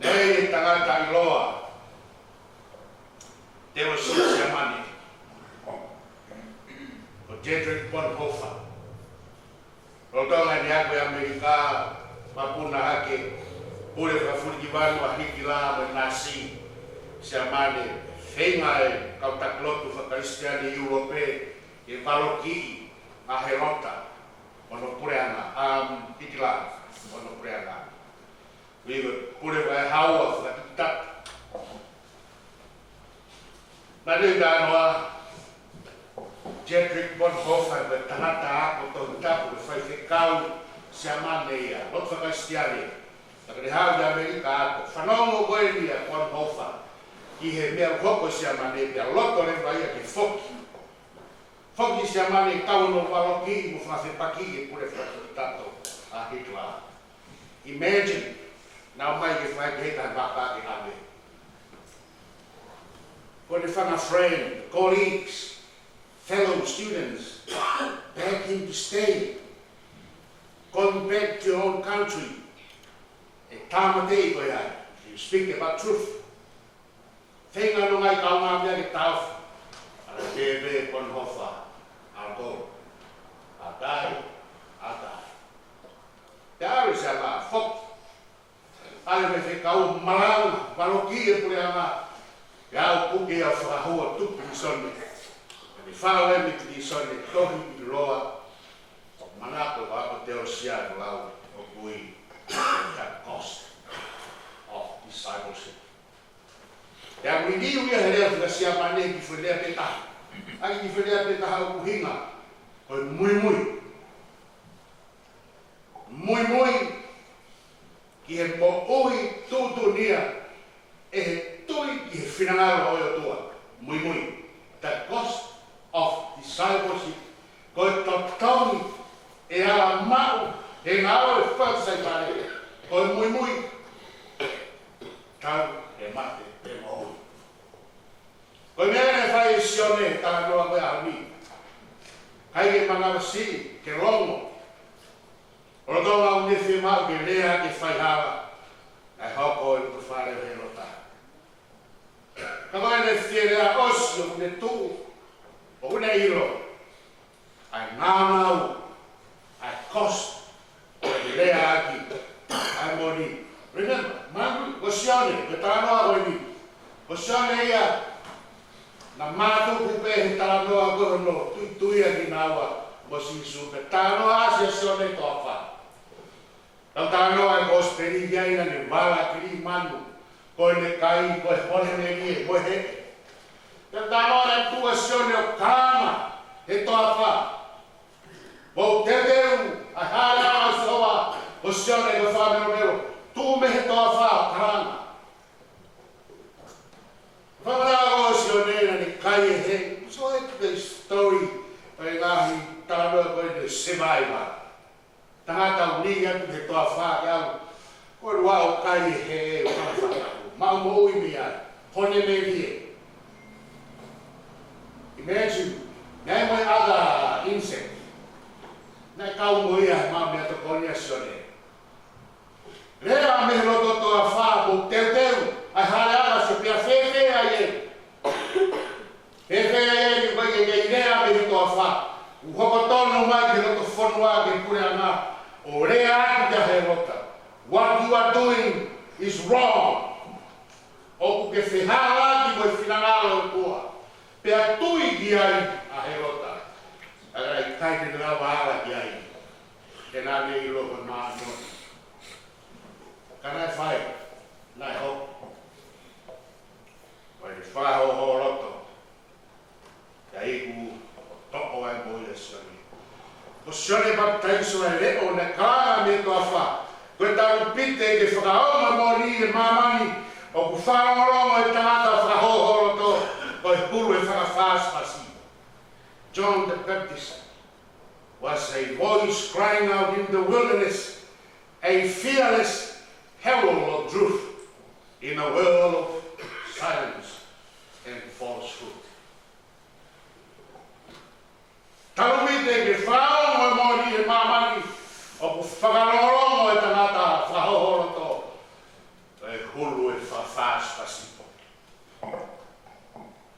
Naʻe ʻi ai e tangata ʻiloa, teolosia Siamane, ko Dietrich Bonhoeffer. Lolotonga ʻene ako ʻi ʻAmelika, mapuna hake, Pule fakafulikivanu ʻa Hitilā mo e Nasi Siamane, feinga e kau taki lotu faka-Kalisitiane ʻi ʻIulope ke valokiʻi ʻa Helota mo hono puleʻanga, ʻa Hitilā mo hono puleʻanga. Ko e pule fakahaua fakatuputaki. Naʻe liliu ʻa Dietrich Bonhoeffer, ko e tangata ako Tohi Tapu, ko e faifekau Siamane ia, lotu faka-Kalisitiane. Naʻe haʻu ki ʻAmelika ʻo fanongo ko eni ʻa Bonhoeffer ki he meʻa ʻoku hoko ʻi Siamane, pea loto leva ia ke foki. Foki ki Siamane ke kau ʻo valokiʻi mo fakafepakiʻi e pule fakatuputaki ʻa Hitilā. Imagine, naʻe ʻomai ke fai ke heka he vaka ke ʻave. Ko ʻene fanga friend, colleagues, fellow students, beg him to stay. Going back to your own country. E tāmateʻi koe ai. You speak about truth. Feinga hono ngaahi kaungāmeʻa ke taʻofi. ʻAlu pē Bonhoeffer, ʻalu. ʻAlu, ʻalu. Pea ʻalu ʻa Siamane, foki. ʻAlu e faifekau ʻo malanga, valokiʻi e puleʻanga. Pea ʻalu ʻo puke ia ʻo fakahū ʻo tuku pilīsone. Pea ne fai e pilīsone, tohi ʻiloa. ʻO manako ʻo ako teolosia ʻo lau ʻo kui, The Cost of Discipleship. Pea ʻoku liliu ia he lea faka-Siamane ki he foʻi lea pē taha. ʻA e kiʻi foʻi lea pē taha ʻoku ʻuhinga ko e muimui. Muimui ki he moʻui tuʻutuʻunia ʻe he tui ki he finangalo ʻo e ʻOtua. Muimui. The Cost of Discipleship. Ko e totongi ʻe ala maʻu he ngāue faka-Saipale. Ko e muimui. Tau e mate e moʻui. Ko e meʻa naʻe fai ʻe Sione, talanoa ko ē ʻa eni. ʻIkai ke manavasiʻi, ke longo. ʻO lolotonga ʻene fiemaʻu ke lea ke fai hala, naʻe hoko e loto fale ʻo Helota. Ka ko ʻene fie lea ʻosi ʻoku ne tuʻu, ʻoku ne ʻilo ʻa e nāunau, ʻa e cost, ʻo e lea ʻaki ʻa e moʻoni. Remember, manatuʻi, ko Sione, ko e talanoa ko eni. Ko Sione ia naʻe mātuku pē he talanoa ko hono tuitui ʻa kinaua mo Sīsū, pea talanoa ʻa Sione toafa. Naʻe talanoa e Kosipeli ki ai naʻa ne vala kili manu, ko ʻene kai, ko e hone melie, ko e heʻe. Naʻe talanoa naʻe tuʻu ʻa Sione ʻo kalanga he toafa. Mou teuteu ʻa e hāʻele ʻa Sihova, ko Sione ko e fakamelomelo, tuʻu mei he toafa ʻo kalanga. Fakamatala ko Sione naʻa ne kai e heʻe, so it's the story ʻo e ngaahi talanoa ko ē ʻo e survivor. Tangata ʻoku lī atu he toafa ke ʻalu, ko e lua ʻo kai e heʻe, ʻo fakamatala. Maʻu moʻui mei ai, hone melie. Imagine, naʻe mo e other insect. Naʻe kau mo ia he maʻu meʻatokoni ʻa Sione. Lea mei he loto toafa, mou teuteu ʻa e hāʻele ʻa Sihova, pea fēfē ai ē. Fēfē ai ē, ʻikai ke ke lea mei he toafa. ʻOku hoko tonu mai ki he loto fonua, ki he puleʻanga, ʻo lea atu kia Helota. What you are doing is wrong. ʻOku ke fehālaaki mo e finangalo ʻo e ʻOtua. Pea tui ki ai ʻa Helota. Ka naʻe ʻikai ke ne lava ala ki ai. He naʻa ne ʻilo ko e māʻoniʻoni. Ka naʻe fai, naʻe hoko. Ko e fakahōhōloto. Pea iku ʻo toʻo ai e moʻui ʻa Sione. Ko Sione Papitaiso e leʻo naʻe kalanga mei he toafa. Ko e talupite ke fakaongo moʻoni ʻi māmani, ʻoku fakalongolongo e tangata fakahōhōloto, ko e hulu ʻo e fakafāsifasi. John the Baptist was a voice crying out in the wilderness, a fearless herald of truth in a world of silence and falsehood. Talupite ke fakaongo moʻoni ʻi māmani, ʻoku fakalongolongo e tangata fakahōhōloto, ko e hulu ʻo e fakafāsifasi.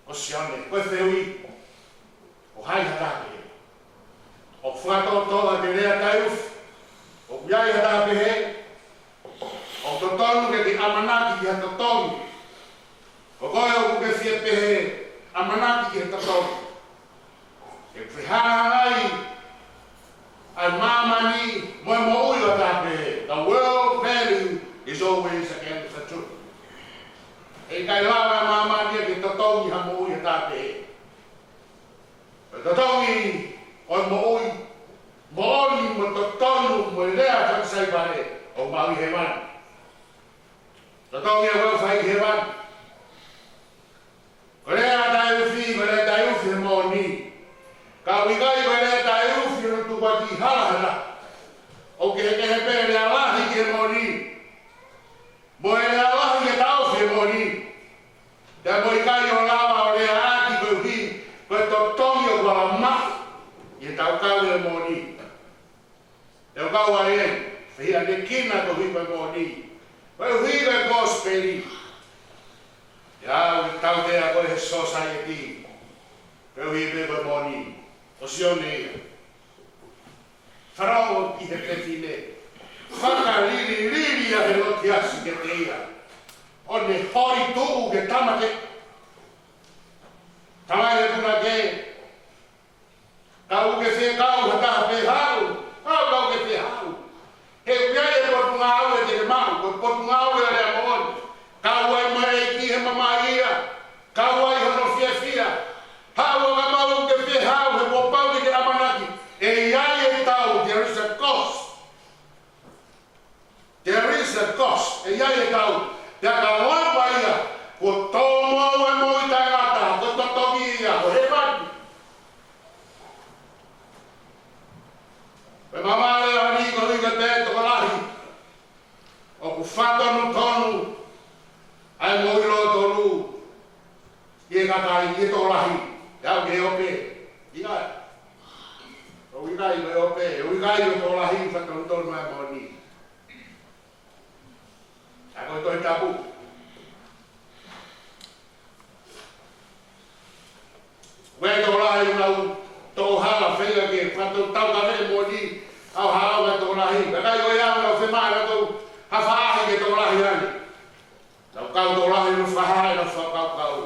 Ko Sione, ko e fehuʻi, ʻoku ʻi ai ha taha pehē? ʻOku fakatōtō ʻa e lea taiufi, ʻoku ʻi ai ha taha pehē? ʻOku Totonu ke ke ʻamanaki ki ha totongi. Ko koe ʻoku ke fie pehē ʻamanaki ki ha totongi. ʻE fehangahangai ʻa māmani mo e moʻui ʻo taha pē. The world value is always against the truth. ʻE ʻikai lava ʻa māmani ke totongi ha moʻui ʻo taha pē. Ko e totongi ʻo e moʻui moʻoni mo totonu mo e lea fakasaipale ʻoku maʻu ʻi hēvani. Totongi ʻoku fai ʻi hēvani. Ko e lea taʻeufi, ko e lea taʻeufi he moʻoni. Ka ʻoku ʻikai ko e lea taʻeufi ʻo tukuakiʻi hala he lahi. ʻOku kehekehe pē e lea lahi ki he moʻoni mo e lea lahi ki he taʻeufi he moʻoni. Pea ʻoku ʻikai ʻo lava ʻo leaʻaki koeʻuhi ko e totongi ʻoku ala maʻu ʻi heʻetau kau he moʻoni. Te u kau ai eni, fehiʻanekina koeʻuhi ko e moʻoni. Koeʻuhi ko e kosipeli. ʻIo, ʻoku tautea koe he sōsaieti. Koeʻuhi pē ko e moʻoni. Ko Sione ia. Farao ki he fefine. Fakalililili ʻa Helotiasi kiate ia. ʻO ne holi tuʻu ke tāmateʻi. Tamai e punake. Ka ʻoku ke fie kau ha taha pē, haʻu, haʻu, ka ʻoku ke fie haʻu. He ʻoku ʻi ai e potungāue te ke maʻu, ko e potungāue ʻa e lea moʻoni. Kau ai mo e ʻEiki he mamahi ia, kau ai hono fiefia. Haʻu ʻo ka mau ʻoku ke fie haʻu he kuo pau ke ke ʻamanaki. ʻE ʻi ai e tau, there is a cost. There is a cost. ʻE ʻi ai e tau. Pea ka lava ia, kuo tōmou e moʻui taʻengata, ko e totongi ia, ko hēvani. Pea mamaʻo e ani ko e ʻuhinga pē tokolahi ʻoku fakatonutonu ai moʻui lōtolu ʻi he kakai, ʻi he tokolahi, ʻe aʻu ki he ope. ʻIkai. ʻOku ʻikai ko e ope, ʻoku ʻikai ko e tokolahi fakatonutonu ai moʻoni. ʻA ko e Tohi Tapu. Ko e tokolahi ʻoku nau tō hala feinga ke fakatau ka ve moʻoni, ʻa e hala ʻo e tokolahi. Kakai ko ia ʻoku nau fiemaʻu ʻe nautolu ha faʻahi ke tokolahi ange. Nau kau tokolahi ʻo fakahae ʻenau fakakaukau.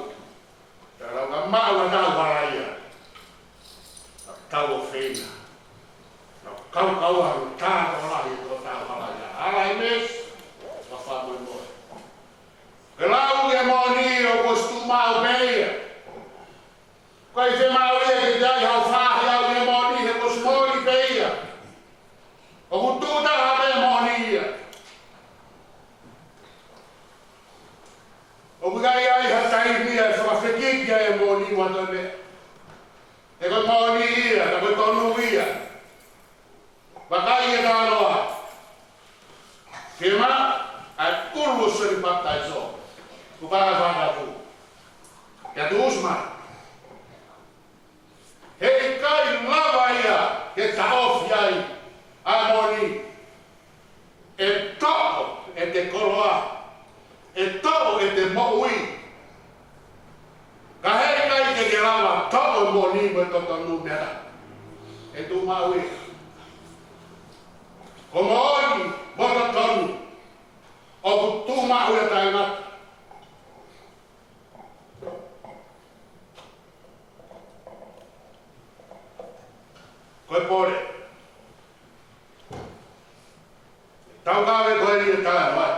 Ka lau ka maʻu ʻa e tau hala ia. Ka tau ʻo feina. Nau kau kau ʻa e tau tokolahi ʻo tau hala ia. Hala i mes. Ka fakamolemole. Ke lau ke moʻoni ʻoku ʻosi tuʻu maʻu pē ia. ʻIkai fiemaʻu ia ke ʻi ai hao faʻahi ʻo e moʻoni he ʻoku ʻosi moʻoni pē ia. ʻOku tuʻu taha pē moʻoni ia. ʻOku ʻikai ʻi ai ha taimi ia ʻe fakafekiki ai e moʻoni mo ha toe meʻa. He ko e moʻoni ia, ka ko e tonu ia. Vakai e talanoa. Fiemaʻu ʻa e ʻulu ʻo Sione Papitaiso. Ko e fakatapu. Kia tuʻusi mai. He ʻikai lava ia ke taʻofi ai ʻa e moʻoni. ʻE toʻo ʻete koloa, ʻe toʻo ʻete moʻui. Ka he ʻikai ke ke lava toʻo e moʻoni mo e totonu mea. ʻE tuʻu maʻu ia. Ko e moʻoni mo e totonu ʻoku tuʻu maʻu ia taʻengata. Ko e pole. Tau kave ko eni e talanoa.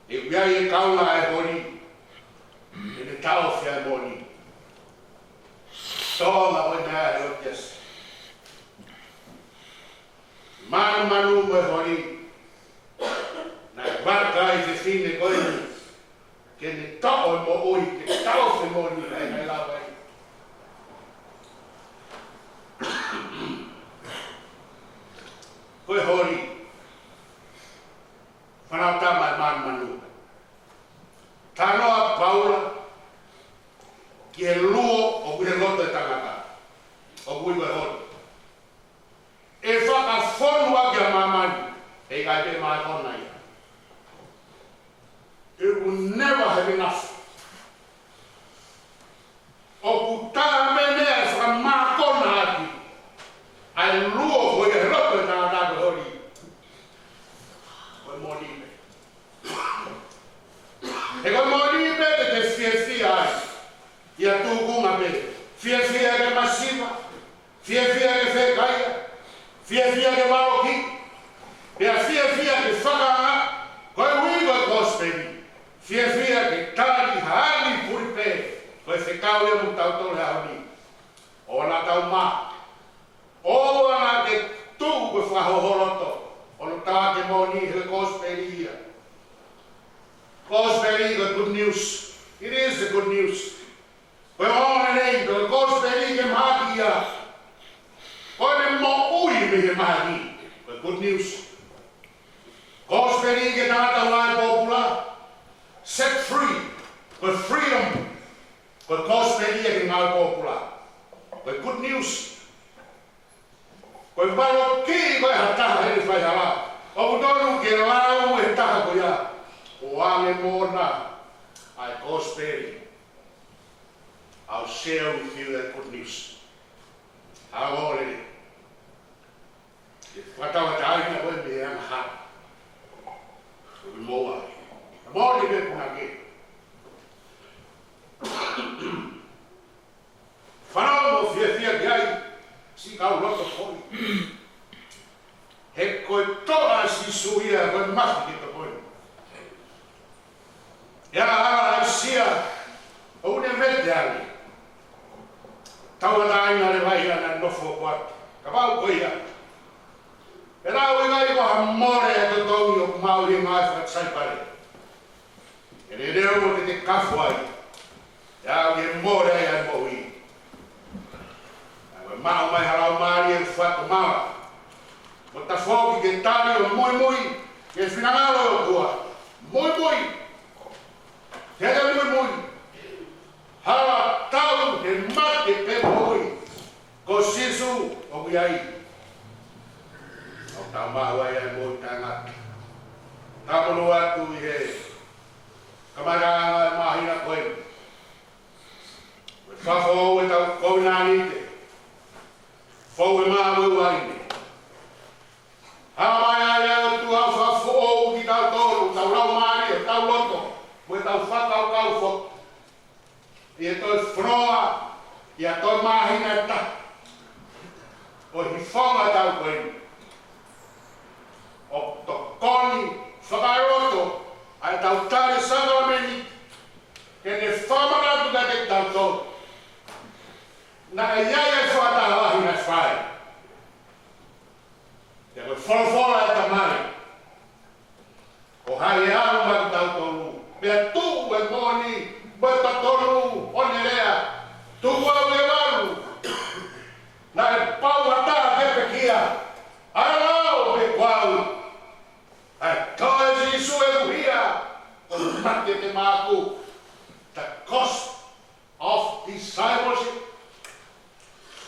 ʻE ʻi ai e kaunga ʻa e holi. ʻE ne taʻofi ʻa e moʻoni. Tō mai ko e meʻa ʻa Helotiasi. Manumanu mo e holi. Naʻe vaka ʻa e fefine ko eni. Ke ne toʻo e moʻui, ke taʻofi e moʻoni, naʻe ʻikai lava ia. Ko e holi. Fānau tama ʻe manumanu. Talanoa ʻa Paula ki he luo ʻoku ʻi he loto ʻo e tangata. ʻOku ui ko e holi. ʻE fakafonu ʻaki ʻa māmani, ʻe ʻikai pē mākona ia. It will never have enough. ʻOku taha pē meʻa ʻe fakamākona ʻaki ʻa e luo ko ia he loto ʻo e tangata ko e holi. Ko e moʻoni pē. He ko e moʻoni pē te te fiefia ai ʻi ha tūkunga pē. Fiefia ke masiva, fiefia ke fekaia, fiefia ke valoki, pea fiefia ke fakaanga, koeʻuhi ko e kosipeli. Fiefia ke tali ha angi puli pē, ko e fekau ia mo tautolu he ʻaho ni. ʻOua naʻa tau mā. ʻOua naʻa ke tuʻu ko e fakahoholoto. ʻOku tau ʻi he moʻoni he kosipeli ia. Kosipeli ko e good news. It is the good news. Ko e ongoongo lelei, ko e kosipeli ke mahaki ia. Ko e moʻui mei he mahaki. Ko e good news. Kosipeli ke tangata ngāue pōpula. Set free. Ko e freedom. Ko e kosipeli ia ke ngāue pōpula. Ko e good news. Ko e valoki ko e ha taha he faihala. ʻOku totonu ke lau e taha ko ia. ʻO ʻange moʻona ʻa e kosipeli. I'll share with you that good news. Halo le. Ke fakatauʻatāina koe mei he angahala. Ko e moʻua. Moʻoni pē punake. Fanongo mo fiefia ki ai, siʻi kau loto foʻi. He ko e toʻa ʻa Sīsū ia, ko e mafi ke tokoni. ʻI he ʻaho ʻa ʻAisea, ʻoku ne vete ange. Tauʻatāina leva ia naʻe nofo ʻo ʻoatu. Kapau ko ia. Pea ʻoku ʻikai ko ha mole ʻa e totongi ʻoku maʻu ʻi he ngāue fakasaipale. ʻE lelei ʻo te te kafo ai. ʻE aʻu ki he mole ai ʻa e moʻui. ʻE maʻu mai ha laumālie ʻoku fakatomala. Mo tafoki ke tali ʻo muimui ki he finangalo ʻo e ʻOtua. Muimui. Te te muimui. Hala tau he mate pe moʻui. Ko Sīsū ʻoku ʻi ai. ʻOku tau maʻu ai ʻa e moʻui taʻengata. Tau monū atu ʻi he kamataʻanga ʻo e māhina ko eni. Ko e fakafoʻou ʻetau kovinānite. Foʻou e maʻu ʻa e uaine. Haʻu mai ʻa e ʻOtua ʻo fakafoʻou kitautolu, tau laumālie, tau loto, mo ʻetau fakakaukau foki. ʻI he toe fononga, ʻi he toe māhina ʻe taha. ʻO e hifonga tau ko eni. ʻO tokoni fakaloto ʻa ʻetau tali sākalamēniti. Ke ne fakamanatu kiate kitautolu. Naʻe ʻi ai ʻa e fakataha lahi naʻe fai. Pea ko e folofola ʻa e Tamai. Ko hai ʻe ʻalu maʻa kitautolu. Pea tuʻu e moʻoni, mo e totonu ʻo ʻene lea. Tuku au ke u ʻalu. Naʻe pau ha taha ke pekia. ʻAlu au pe ko au. ʻA e toe Sīsū e kuhia. ʻO mate te māku. The cost of discipleship.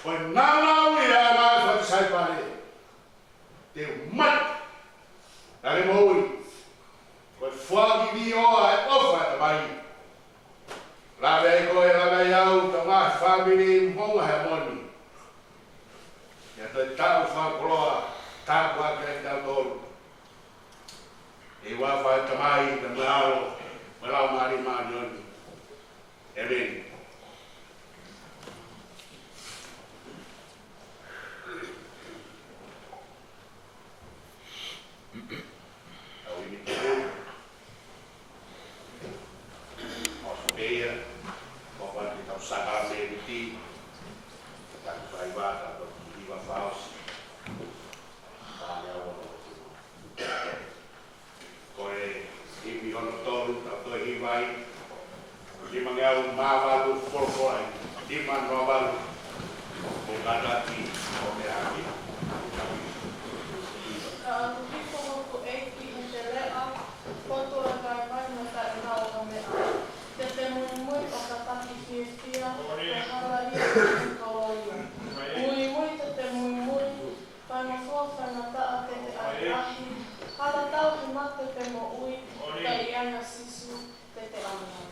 Ko e nāunau ia ʻa e ngāue fakasaipale. Te u mate. Kae moʻui. Ko e foaki ʻoku ʻi ai ʻa e ʻofa ʻa e Tamai. Lave ai koe, lave ai au, tau ngaahi fāmili, mo e ngaahi ʻaho ni. ʻIo toe taʻu fakakoloa, tapu ake ai kitautolu. ʻI he huafa ʻo e Tamai, mo e ʻAlo, mo e Laumālie Māʻoniʻoni. ʻĒmeni. Tau ʻimi tuʻu. ʻOsi pē ia, ko e fai ʻetau sākalamēniti, tau fai ʻa e tau hiva fakaʻosi. Pea ne au. Ko e himi hono tolu, tau toe hiva ai. Nima ngeau mā valu folofola ai. Nima noa valu. Ko e kātaki, ko e meʻa. Ka ʻoku hifo hoku ʻEiki he teleʻa, poto e kaimai mataʻeina ʻo ha meʻa. Te te muimui ʻo kātaki fiefia, ko e hala ia ʻo e koloa ia. Muimui te te muimui, faingofua faingataʻa te te ʻahiʻahi, hala tau he mate pe moʻui, ka ʻi ai ʻa Sīsū te te ʻalu ai.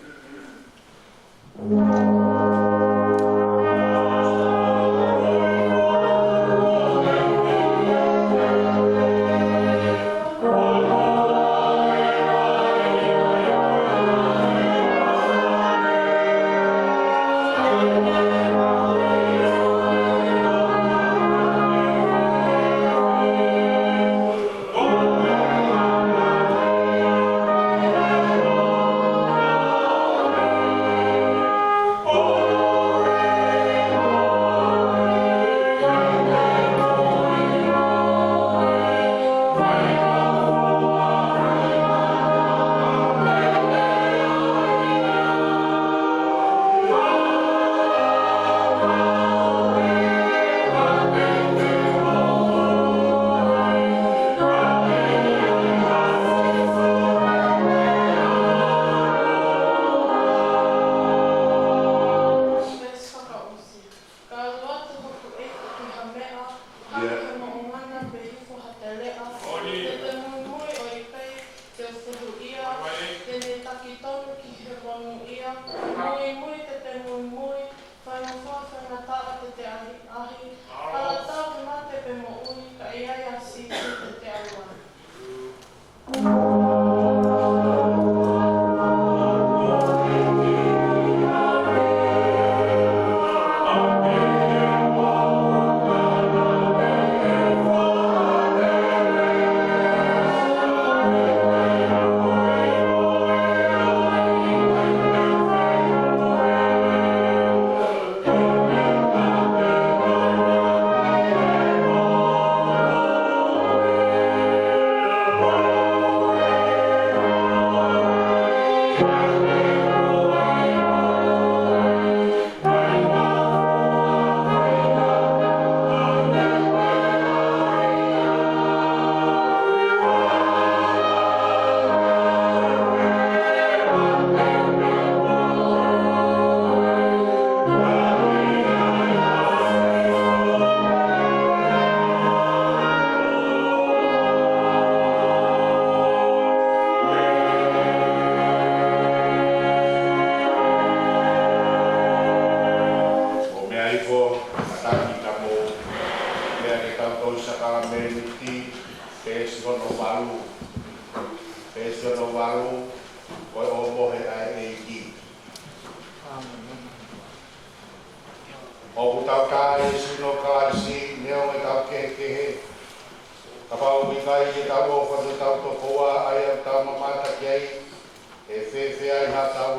ʻE fēfē ai haʻatau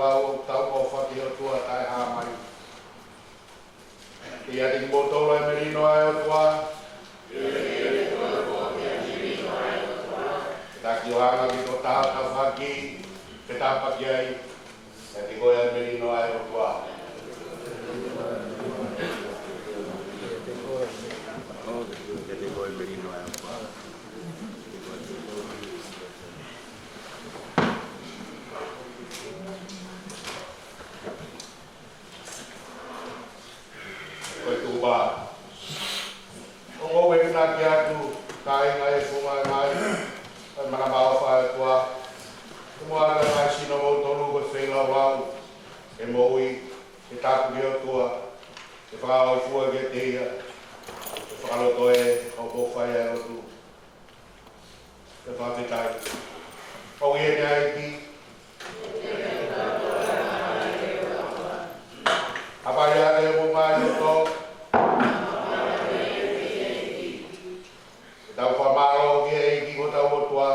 ʻofa ki he ʻOtua taʻehāmai? ʻIate kimoutolu ʻa e melino ʻa e ʻOtua. Ke taki ʻo hanga ki he tokotaha ʻo tafoki, ke tāpuaki ai. ʻIate koe ʻa e melino ʻa e ʻOtua. ʻIate koe ʻa e melino ʻa e ʻOtua. Ko e tuʻu pē. ʻOku ou fakaʻapaʻapa atu, kāinga ʻi he funga ʻo e ngaahi, ʻa e manava ʻofa ʻa e ʻOtua. Ke mou ʻai ʻa e ngaahi sino ʻomoutolu ko e feilaulau, ke moʻui, ke tāpuaki ki he ʻOtua, ke fakahōifua kiate ia, ke fakalotoʻi ʻa e ʻofa ʻa e lotu. Ke fakafetaʻi. ʻOku ʻi heni ʻa e ʻEiki. Hapai ʻa e moʻunga ʻi loto. Ke tau fakamālō ki he ʻEiki ko hotau ʻOtua.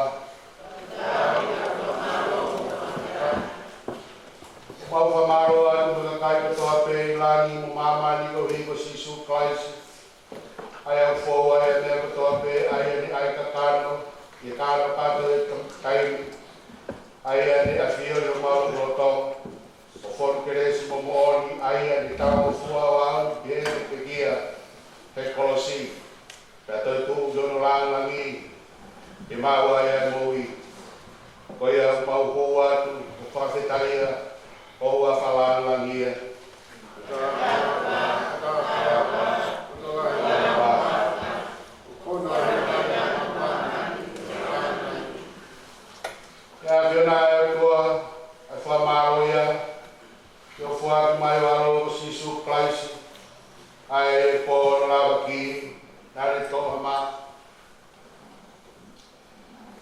Mau fakamālō atu ki he kakai kotoa pē ʻi langi mo māmani koeʻuhi ko Sīsū Kalaisi. ʻA ia ʻoku fou ai ʻa e meʻa kotoa pē, ʻa ia naʻe ʻai kakano, ʻi he kakano kātoa ʻi he taimi. ʻA ia naʻe ʻafio ʻi homau loto, ʻo fonu kelesi mo moʻoni, ʻa ia naʻe talangofua ʻo aʻu ki heʻene pekia he kolosi, pea toetuʻu ki hono lāngilangi, ke maʻu ai ʻa e moʻui. Ko ia ʻoku mau hū atu, ʻo fakafetaʻi, ʻo ua fakalāngilangi ia. Ke ʻafio ʻa e ʻOtua, ʻa e fakamālō ia, ke ʻofa mai ʻa e ʻAlo ko Sīsū Kalaisi, ʻa e pō ʻo e lavaki, naʻe toʻo mai.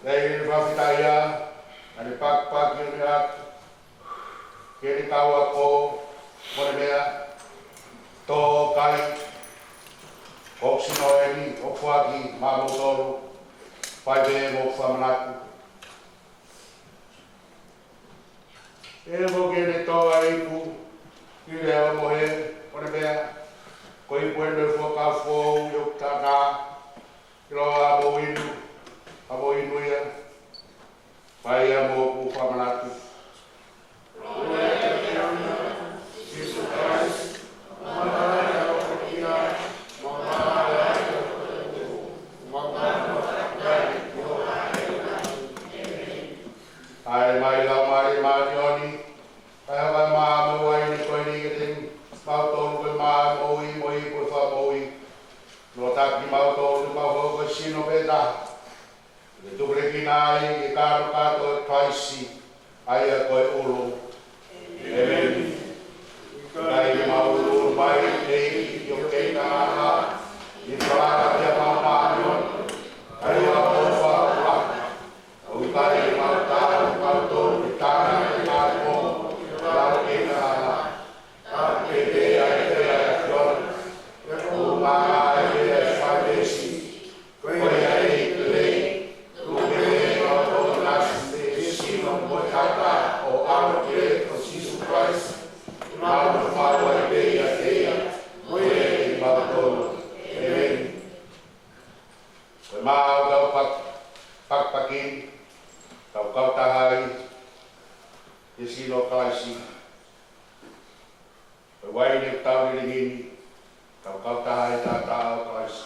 Naʻe fakafetaʻi ia, naʻe pakipaki ʻo ne ʻatu, ki heʻene kau ako, mo ne meʻa, tō kai, ko hoku sino eni, ʻoku foaki maʻamoutolu, fai pē mo hoku fakamanatu. ʻE mo ke ne tō ʻa e ipu, ki he ʻomohe, mo ne meʻa, ko e ipu eni ʻo e fuakava foʻou ʻi hoku taʻataʻa, ʻiloa mou inu, ʻa mou inu ia, fai ia mo hoku fakamanatu. ʻAi mai Laumālie Māʻoniʻoni, ʻa e hā ʻa e mā mo e uaine ko eni kiate kimautolu ko e mā ʻo e moʻui mo e ipu ʻo e fakamoʻui. Nofo ʻiate kimautolu, mau hoko ko e sino pē taha. Ke tukulekina ai ki he kakano kātoa ʻo Kalaisi, ʻa ia ko e ʻulu. ʻEmeni. Kae ʻuluʻulu mai ʻEiki ʻi hoʻo kei taʻataʻa, ʻi he falala ki he Laumālie Māʻoniʻoni, ʻa ia ʻoku fakaʻuha. ʻOku ʻikai ke mau tala kimautolu ke tala ki he ngaahi moʻunga ʻo e kei taʻataʻa. Ka ke pehē ʻe he ʻAfiona, ʻoku ngāngā ʻa e fai veesi. Ko ia ʻEiki lelei, tuku ke pehē ʻe kimautolu ʻa e sino mo e taʻataʻa ʻo e ʻAlo ko Sīsū Kalaisi, mau nofo ai pē ʻiate ia, mo ia ʻiate kimautolu. ʻEmeni. Ko e mā ʻoku tau pak-, pakipaki, tau kautaha ai, he sino ʻo Kalaisi. Ko e uaine ʻoku tau lilingi ni, tau kautaha he taʻataʻa ʻo Kalaisi.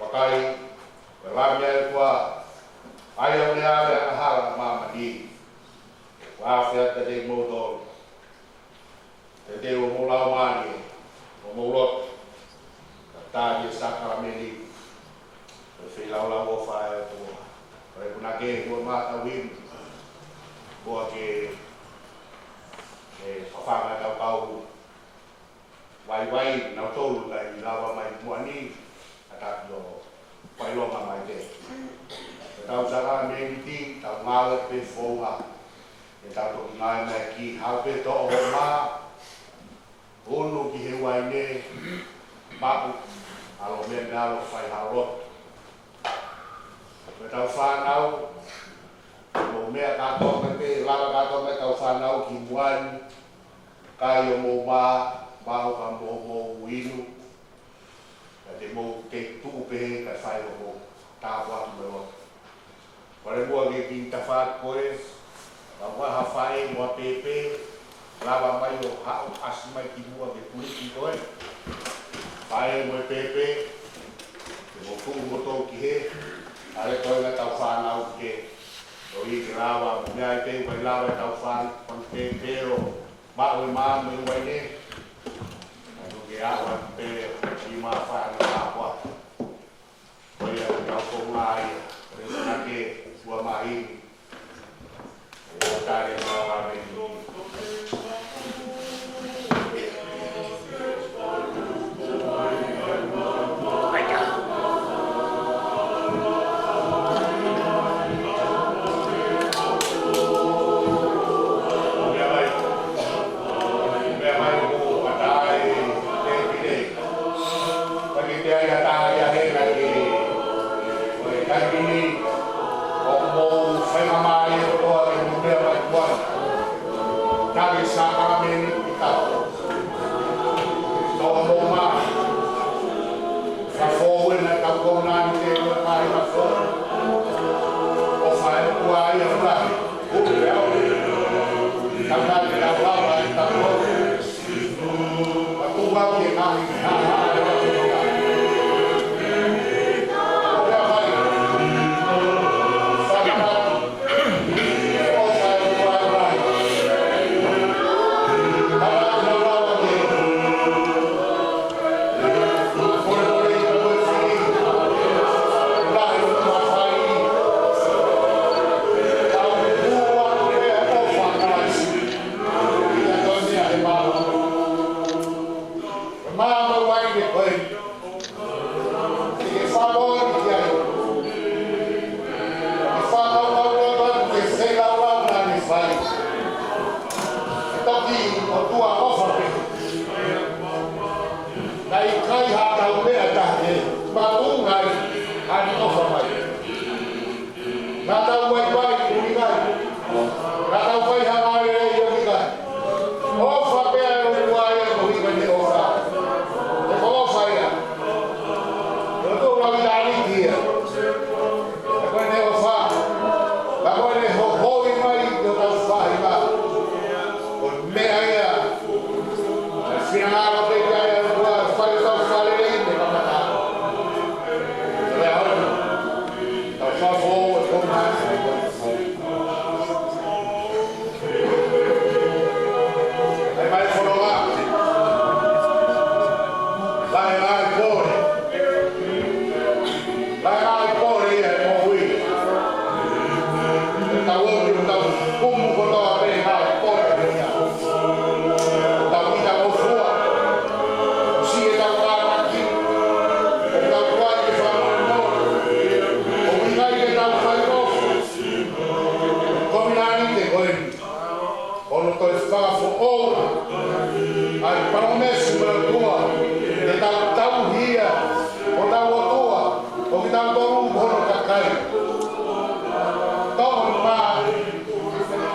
Vakai, ko e Lami ʻa e ʻOtua, ʻa ia ʻoku ne ʻave ʻa e angahala ʻa māmani. ʻOku ou ʻofa atu kiate kimoutolu. Te te ʻo mou laumālie, ʻo mou loto, ka tali e sākalamēniti, ko e feilaulau ʻofa ʻa e ʻOtua. Ko e punake ua mā tau inu, ʻoua ke, ʻe, fafanga ʻetau kau vaivai, nautolu ʻoku ʻikai lava mai muʻa ni, ʻa taki ʻo failonga mai pē. Ko ʻetau sākalamēniti, tau ngāue pē founga. ʻE tau toki ngāue mai ki hau pē toʻo ho mā. Unu ki he uaine, maʻu, ʻalu meʻa meʻa ʻalu fai ha lotu. Ko ʻetau fānau, mo Meʻa kātoa mai pē, lava kātoa mai ʻetau fānau ki muʻa ni, kai ʻo mou mā, maʻu ka mou mou inu, ka te mou kei tuʻu pē kae fai hoʻomou tāpuaki mo e lotu. Kole muʻa ke kiʻi tafaʻaki ko ē, ka ʻoku ʻi ai ha faʻē mo ha pēpē, lava mai ʻo haʻu ʻasi mai ki muʻa ke tuliki ko ē. Faʻē mo e pēpē, ke mou tuʻu moutolu ki hē, ʻa e toenga ʻetau fānau ki hē. ʻOi ke lava, mo meʻa ai pē ʻoku ʻikai lava ʻetau fānau, fānau pēpē ʻo maʻu e mā mo e uaine. Ka ʻoku ke ʻalu atu pē, ʻi mā fānau ʻa pua. Ko ia ko e kau ko ngā ia, ko e ngā ke ua mahi. Ko tare ngā wā me ni. Ko ia mai. Ko ia mai ko Patai, te pire. Paki te ai a tai a he na ke. Ko e taimi ni, ʻoku mou fai mamae ʻo toa ke mou meʻa mai kuana. Tali sākalamēniti ki tautolu. Tō mou mā. Fafou ena tau kona ni te ua kai mafou. ʻO fai ua ia fulahi. Ulu e au. Tau nani tau lava e tau. Māmau ai ke koe. Ke fakamoʻoni ki ai. Ke fakakaukau atu ke fai lau lau naʻa ne fai. Toki ʻOtua ʻofa pē. Naʻe ʻikai haʻatau meʻa taha ke matuʻunga ai ʻa e ʻofa mai. Naʻa tau vaivai, ʻoku ʻikai. Naʻa tau fai ha ngāue lelei, ʻoku ʻikai. ʻOfa pē ʻa e ʻOtua ia ko e ʻuhinga ʻene ʻofa. He ko e ʻofa ia. Ko e ʻOtua ʻoku ʻikai lava ia. He ko ʻene ʻofa. Ka ko ʻene hohoi mai ki hotau faʻahinga. Ko e meʻa ia. Finangalo pē ia ʻa e ʻOtua, fai hotau fakalelei mei he kamata. Lea holo. Tau fafou e kona. Ai mai fononga. Lae lae pole. Lae lae pole ia he moʻui. Tau ō ki tau kumu kotoa pē lae pole ia. Tau ʻita ʻo fua. Siʻi e tau kātaki. Tau kuai e fānau. ʻOku ʻikai ke tau fai ʻo. Ko minani te koe. ʻO ne toe fakafoʻou ʻa e palōmesi ʻa e ʻOtua, ke tau tauhi ia, ko hotau ʻOtua, ko kitautolu ko hono kakai. Tau mā,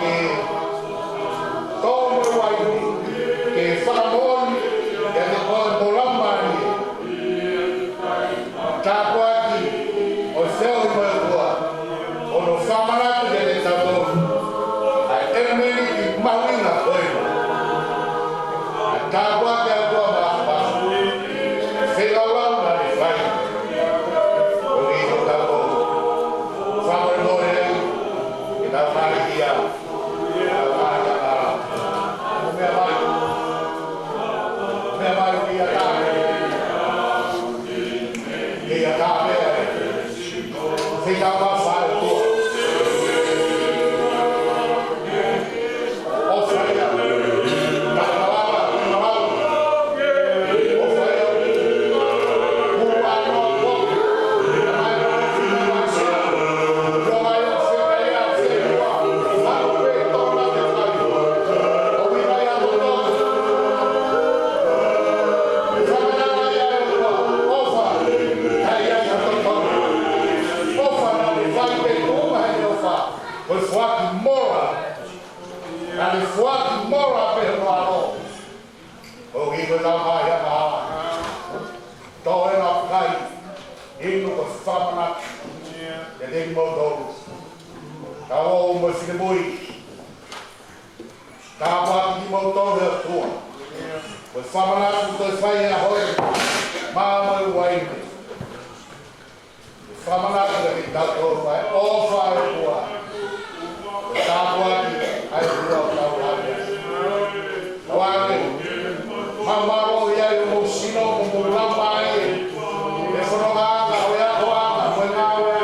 ke tau mā ai, ke fakamoʻoni, ke te koe mo lama ni. Tāpuaki ʻo e feohi mo e ʻOtua, ʻo ne fakamanatu kiate kitautolu ʻa e ʻelemēniti mahuʻinga ko eni. ʻE foaki mola pē hono ʻAlo. ʻOku ʻi ai ko e tau mai ʻa ka. Tō ena kai. Inu ko e fakamanatu. ʻIate kimoutolu. Ka ʻo mo finemui. Tāpuakiʻi kimoutolu ʻe he ʻOtua. Ko e fakamanatu ko e fai ʻe he ʻOtua. Maama ʻi uaine. Fakamanatu kiate kitautolu ʻa e ʻofa ʻa e ʻOtua. Tāpuakiʻi ʻa e ʻOtua ʻoku tau ʻave. Tauange, maumau ʻi ai homou sino, homou laumālie. ʻE fononga ʻa e ʻOtua, ʻa e ngāue.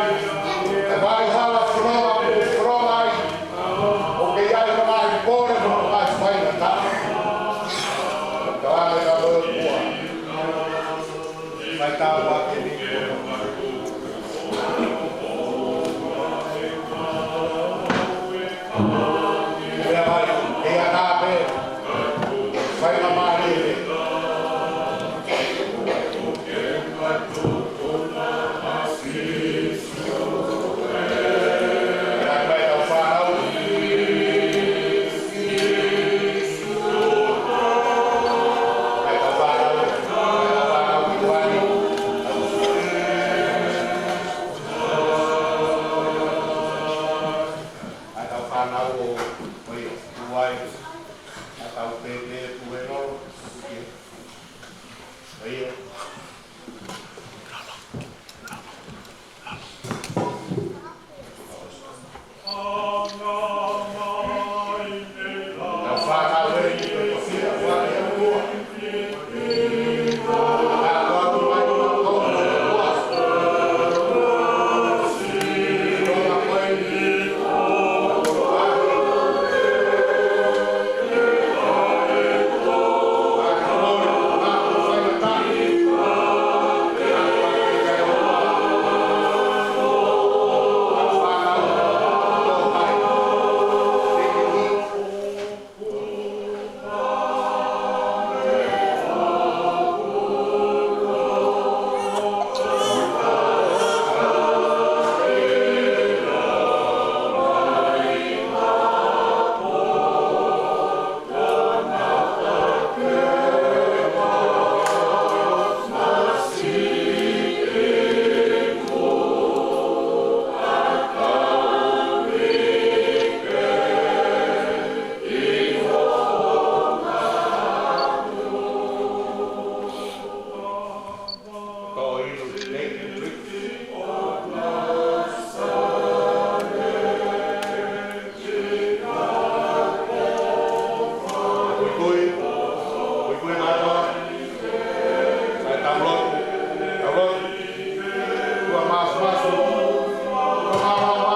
ʻE vai hala fononga, ʻe fononga ai. ʻOku ʻi ai homou ngaahi pole, homou ngaahi faingataʻa. Tauange ka ko e ʻOtua. Mai tāpuaki ni. Ia mai, ia tāpe. Fai ma mali. Ia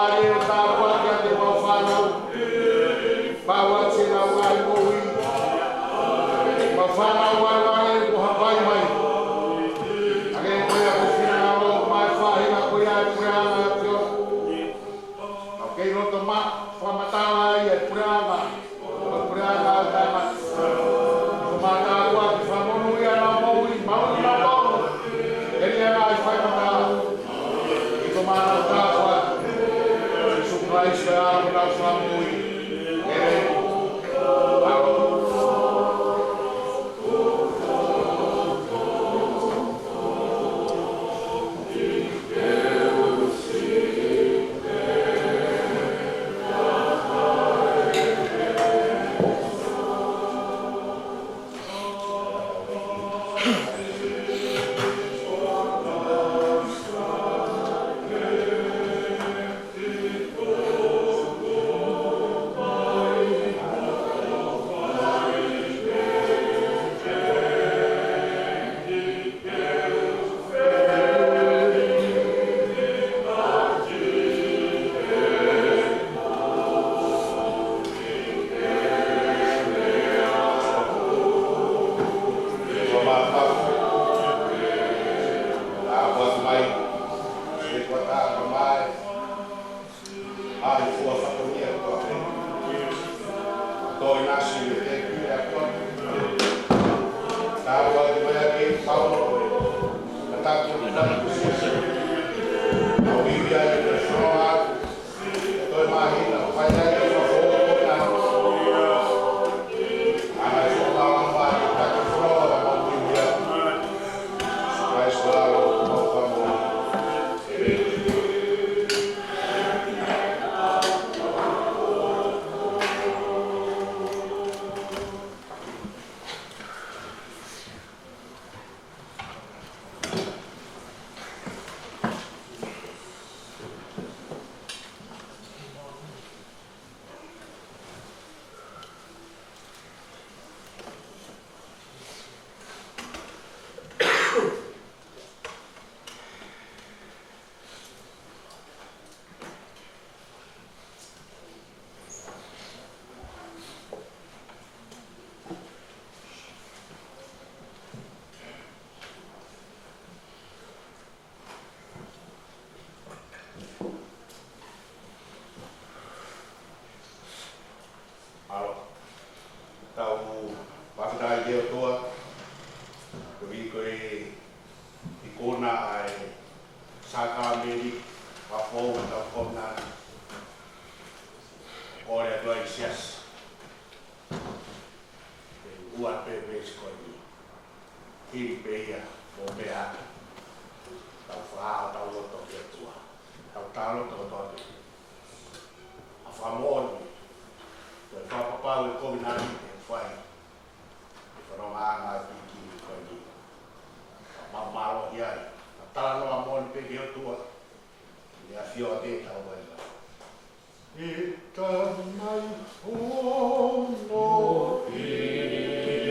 mai tau fānau. Pau atu ʻenau ngaahi moʻui. Mau fānau ai ʻa e ko hapai mai. ʻA e ko ia ko e finangalo mai faʻahinga ko ia ʻa e puleʻanga ʻa e ʻOtua. Mau kei loto maʻu, fakamatala ai ʻa e puleʻanga. Ko e puleʻanga ʻo e tangata. Ko mātāpua ki fakamonūʻia ʻenau moʻui, mau ni mau tonu. ʻE ʻi ai ʻa e fakamatala. ʻI ko mātāpua. Sīsū Kalaisi ʻa e ʻAlo ko ʻenau Fakamoʻui. ʻĒmeni. Mālō. Tau fakafetaʻi ki he ʻOtua, koeʻuhi ko e ikuna ʻa e sākalamēniti fakafoʻou ʻetau kovinānite. Kole atu ai e siasi ke ʻoua pē veesi ko eni. Hili pē ia mo meʻa, tau fakahā hotau loto ki he ʻOtua. Tau talaloto kotoa pē. ʻA e fakamoʻoni, ko e fakapapau ʻe kovinānite ʻe fai ʻi he fonongaʻanga ʻa e pilikimi ko eni. Mau mālōlō ai. Tau talanoa moʻoni pē ki he ʻOtua. ʻI he ʻafio ʻa e tau vai la. ʻI he Tamai hono ʻi ai e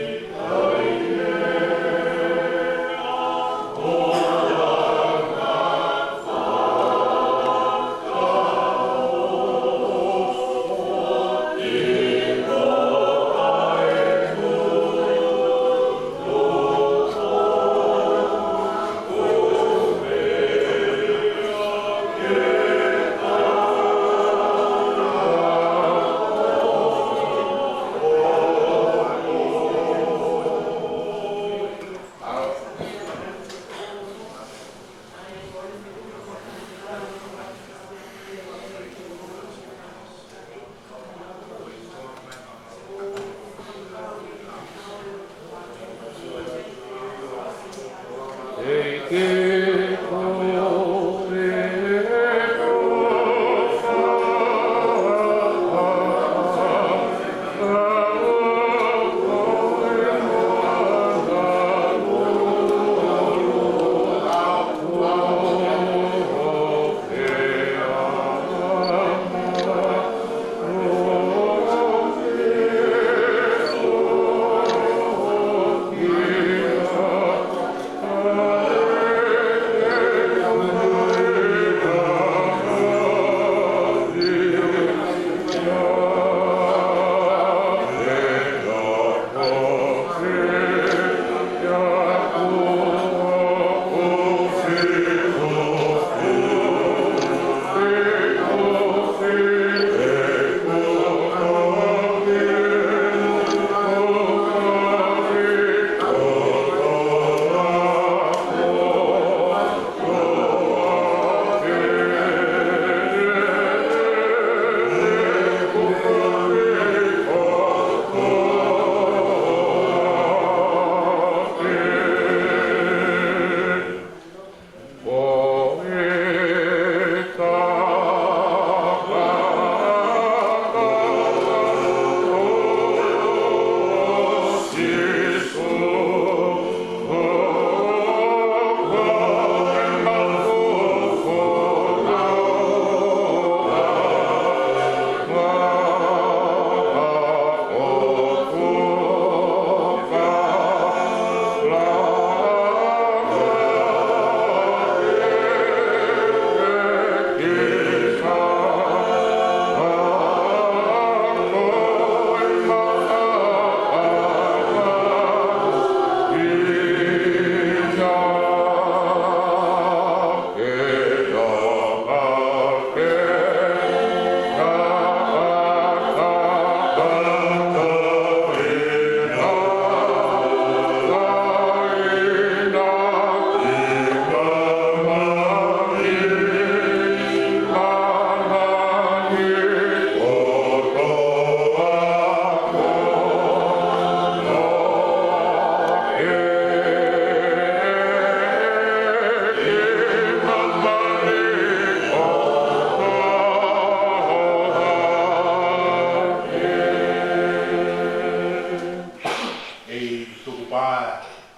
ʻEiki, tukupā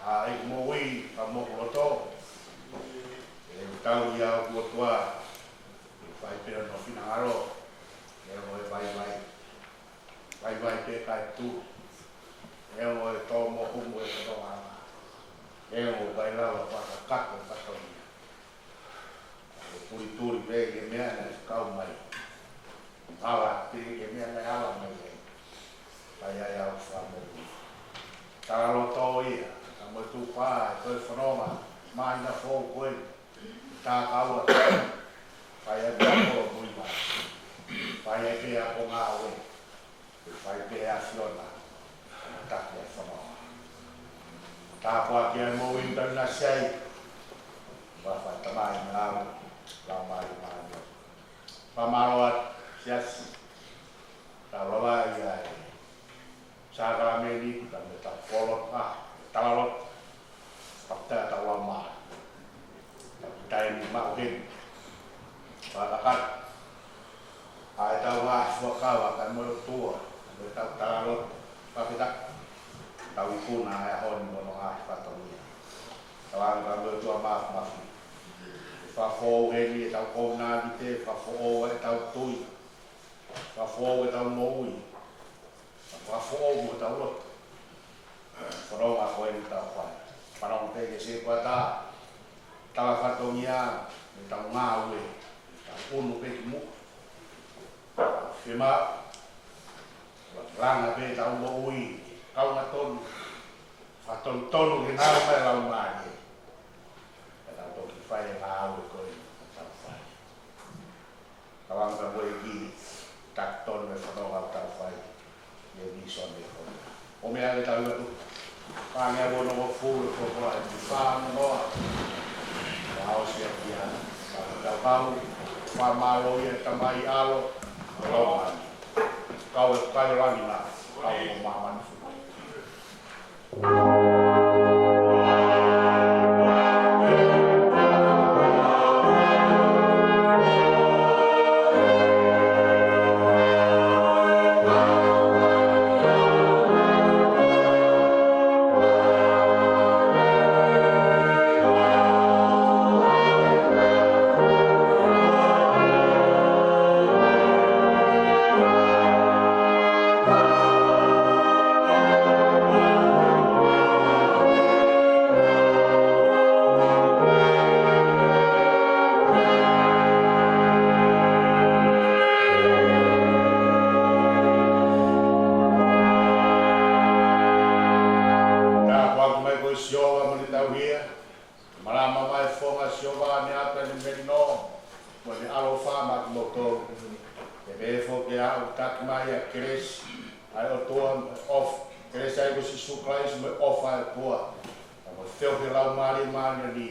ʻa e moʻui ʻa moku loto. ʻE tau ia ʻOtua, ʻe fai pē hono finangalo, ʻe mo e vaivai. Vaivai pē kae tuʻu, ʻe mo e tō mohu mo e kotoa. ʻE mo e vailava fakakato e fatongia. ʻE tulituli pē ki he meʻa naʻe kau mai. Ala pē ki he meʻa naʻe ala mai ai. Fai ai ʻa e fakamoʻui. Talaloto ia, ka mo e tukupā, ko e fononga, māhina foʻou ko ē. Tākaua. Fai ai pē ʻa e kolo mui mai. Fai ai pē ʻa e konga ue. Fai pē ʻe he ʻAfiona, taki ʻa e fononga. Tāpuakiʻi ʻa e moʻui ʻoku tau ʻinasi ai. Mo e fai tamai mo e ʻalo, lau mai mai. Fakamālō atu, siasi. Tau lava ia e sākalamēniti, ka me tau kolo, ʻa, talaloto. Fakatau tau lau mai. Tau ki taimi maʻu heni. Fakakata. ʻA e tau ngaahi fuakava, ka mo e ʻOtua, mo e tau talaloto. Fakafetaʻi. Tau ikuna ʻa e ʻaho ni mo hono ngaahi fatongia. Tau anga ka mo e ʻOtua Māfimafi. ʻE fakafoʻou heni ʻetau kovinānite, fakafoʻou ʻetau tui. Fakafoʻou ʻetau moʻui. Fakafoʻou mo ʻetau lotu. Fononga ko eni ʻoku tau fai. Fanongo pē ki he sētuata, tala fatongia, mo ʻetau ngāue, tau ʻunu pē ki muʻa. Fiemaʻu, langa pē ʻetau moʻui, kaunga tonu, fakatonutonu ki he ngāue mai Laumālie. Ka tau toki fai e ngāue ko eni ʻoku tau fai. Tau anga ka mo e ki taki tonu e fononga ʻoku tau fai. ʻI he vīsone ko ia. ʻO meʻa ke tau atu. Pangea ʻo nofo e koko ai ki fānganoa. Ka ʻosi ʻa kia. Tau kau. Fakamālō ʻi he Tamai, ʻAlo, Laumālie. Kau e kai langi na. Kau mo māmani fuku. Tāpuaki mai koe Sihova mo ʻene tauhi ia. Malama mai fofonga Sihova ʻene ʻata ʻene melino, mo ʻene ʻaloʻofa maʻa kimoutolu. ʻE pehē foki ke ʻoatu mai ʻa e kelesi ʻa e ʻOtua, ʻofa, kelesi ʻa e ʻEiki ko Sīsū Kalaisi mo e ʻofa ʻa e ʻOtua. Ka mo e feohi ʻa e Laumālie Māʻoniʻoni,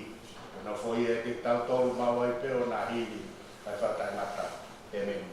ke nofo ia ʻiate kitautolu maʻu ai pē ʻo na hili, kae fai taʻengata. ʻĒmeni.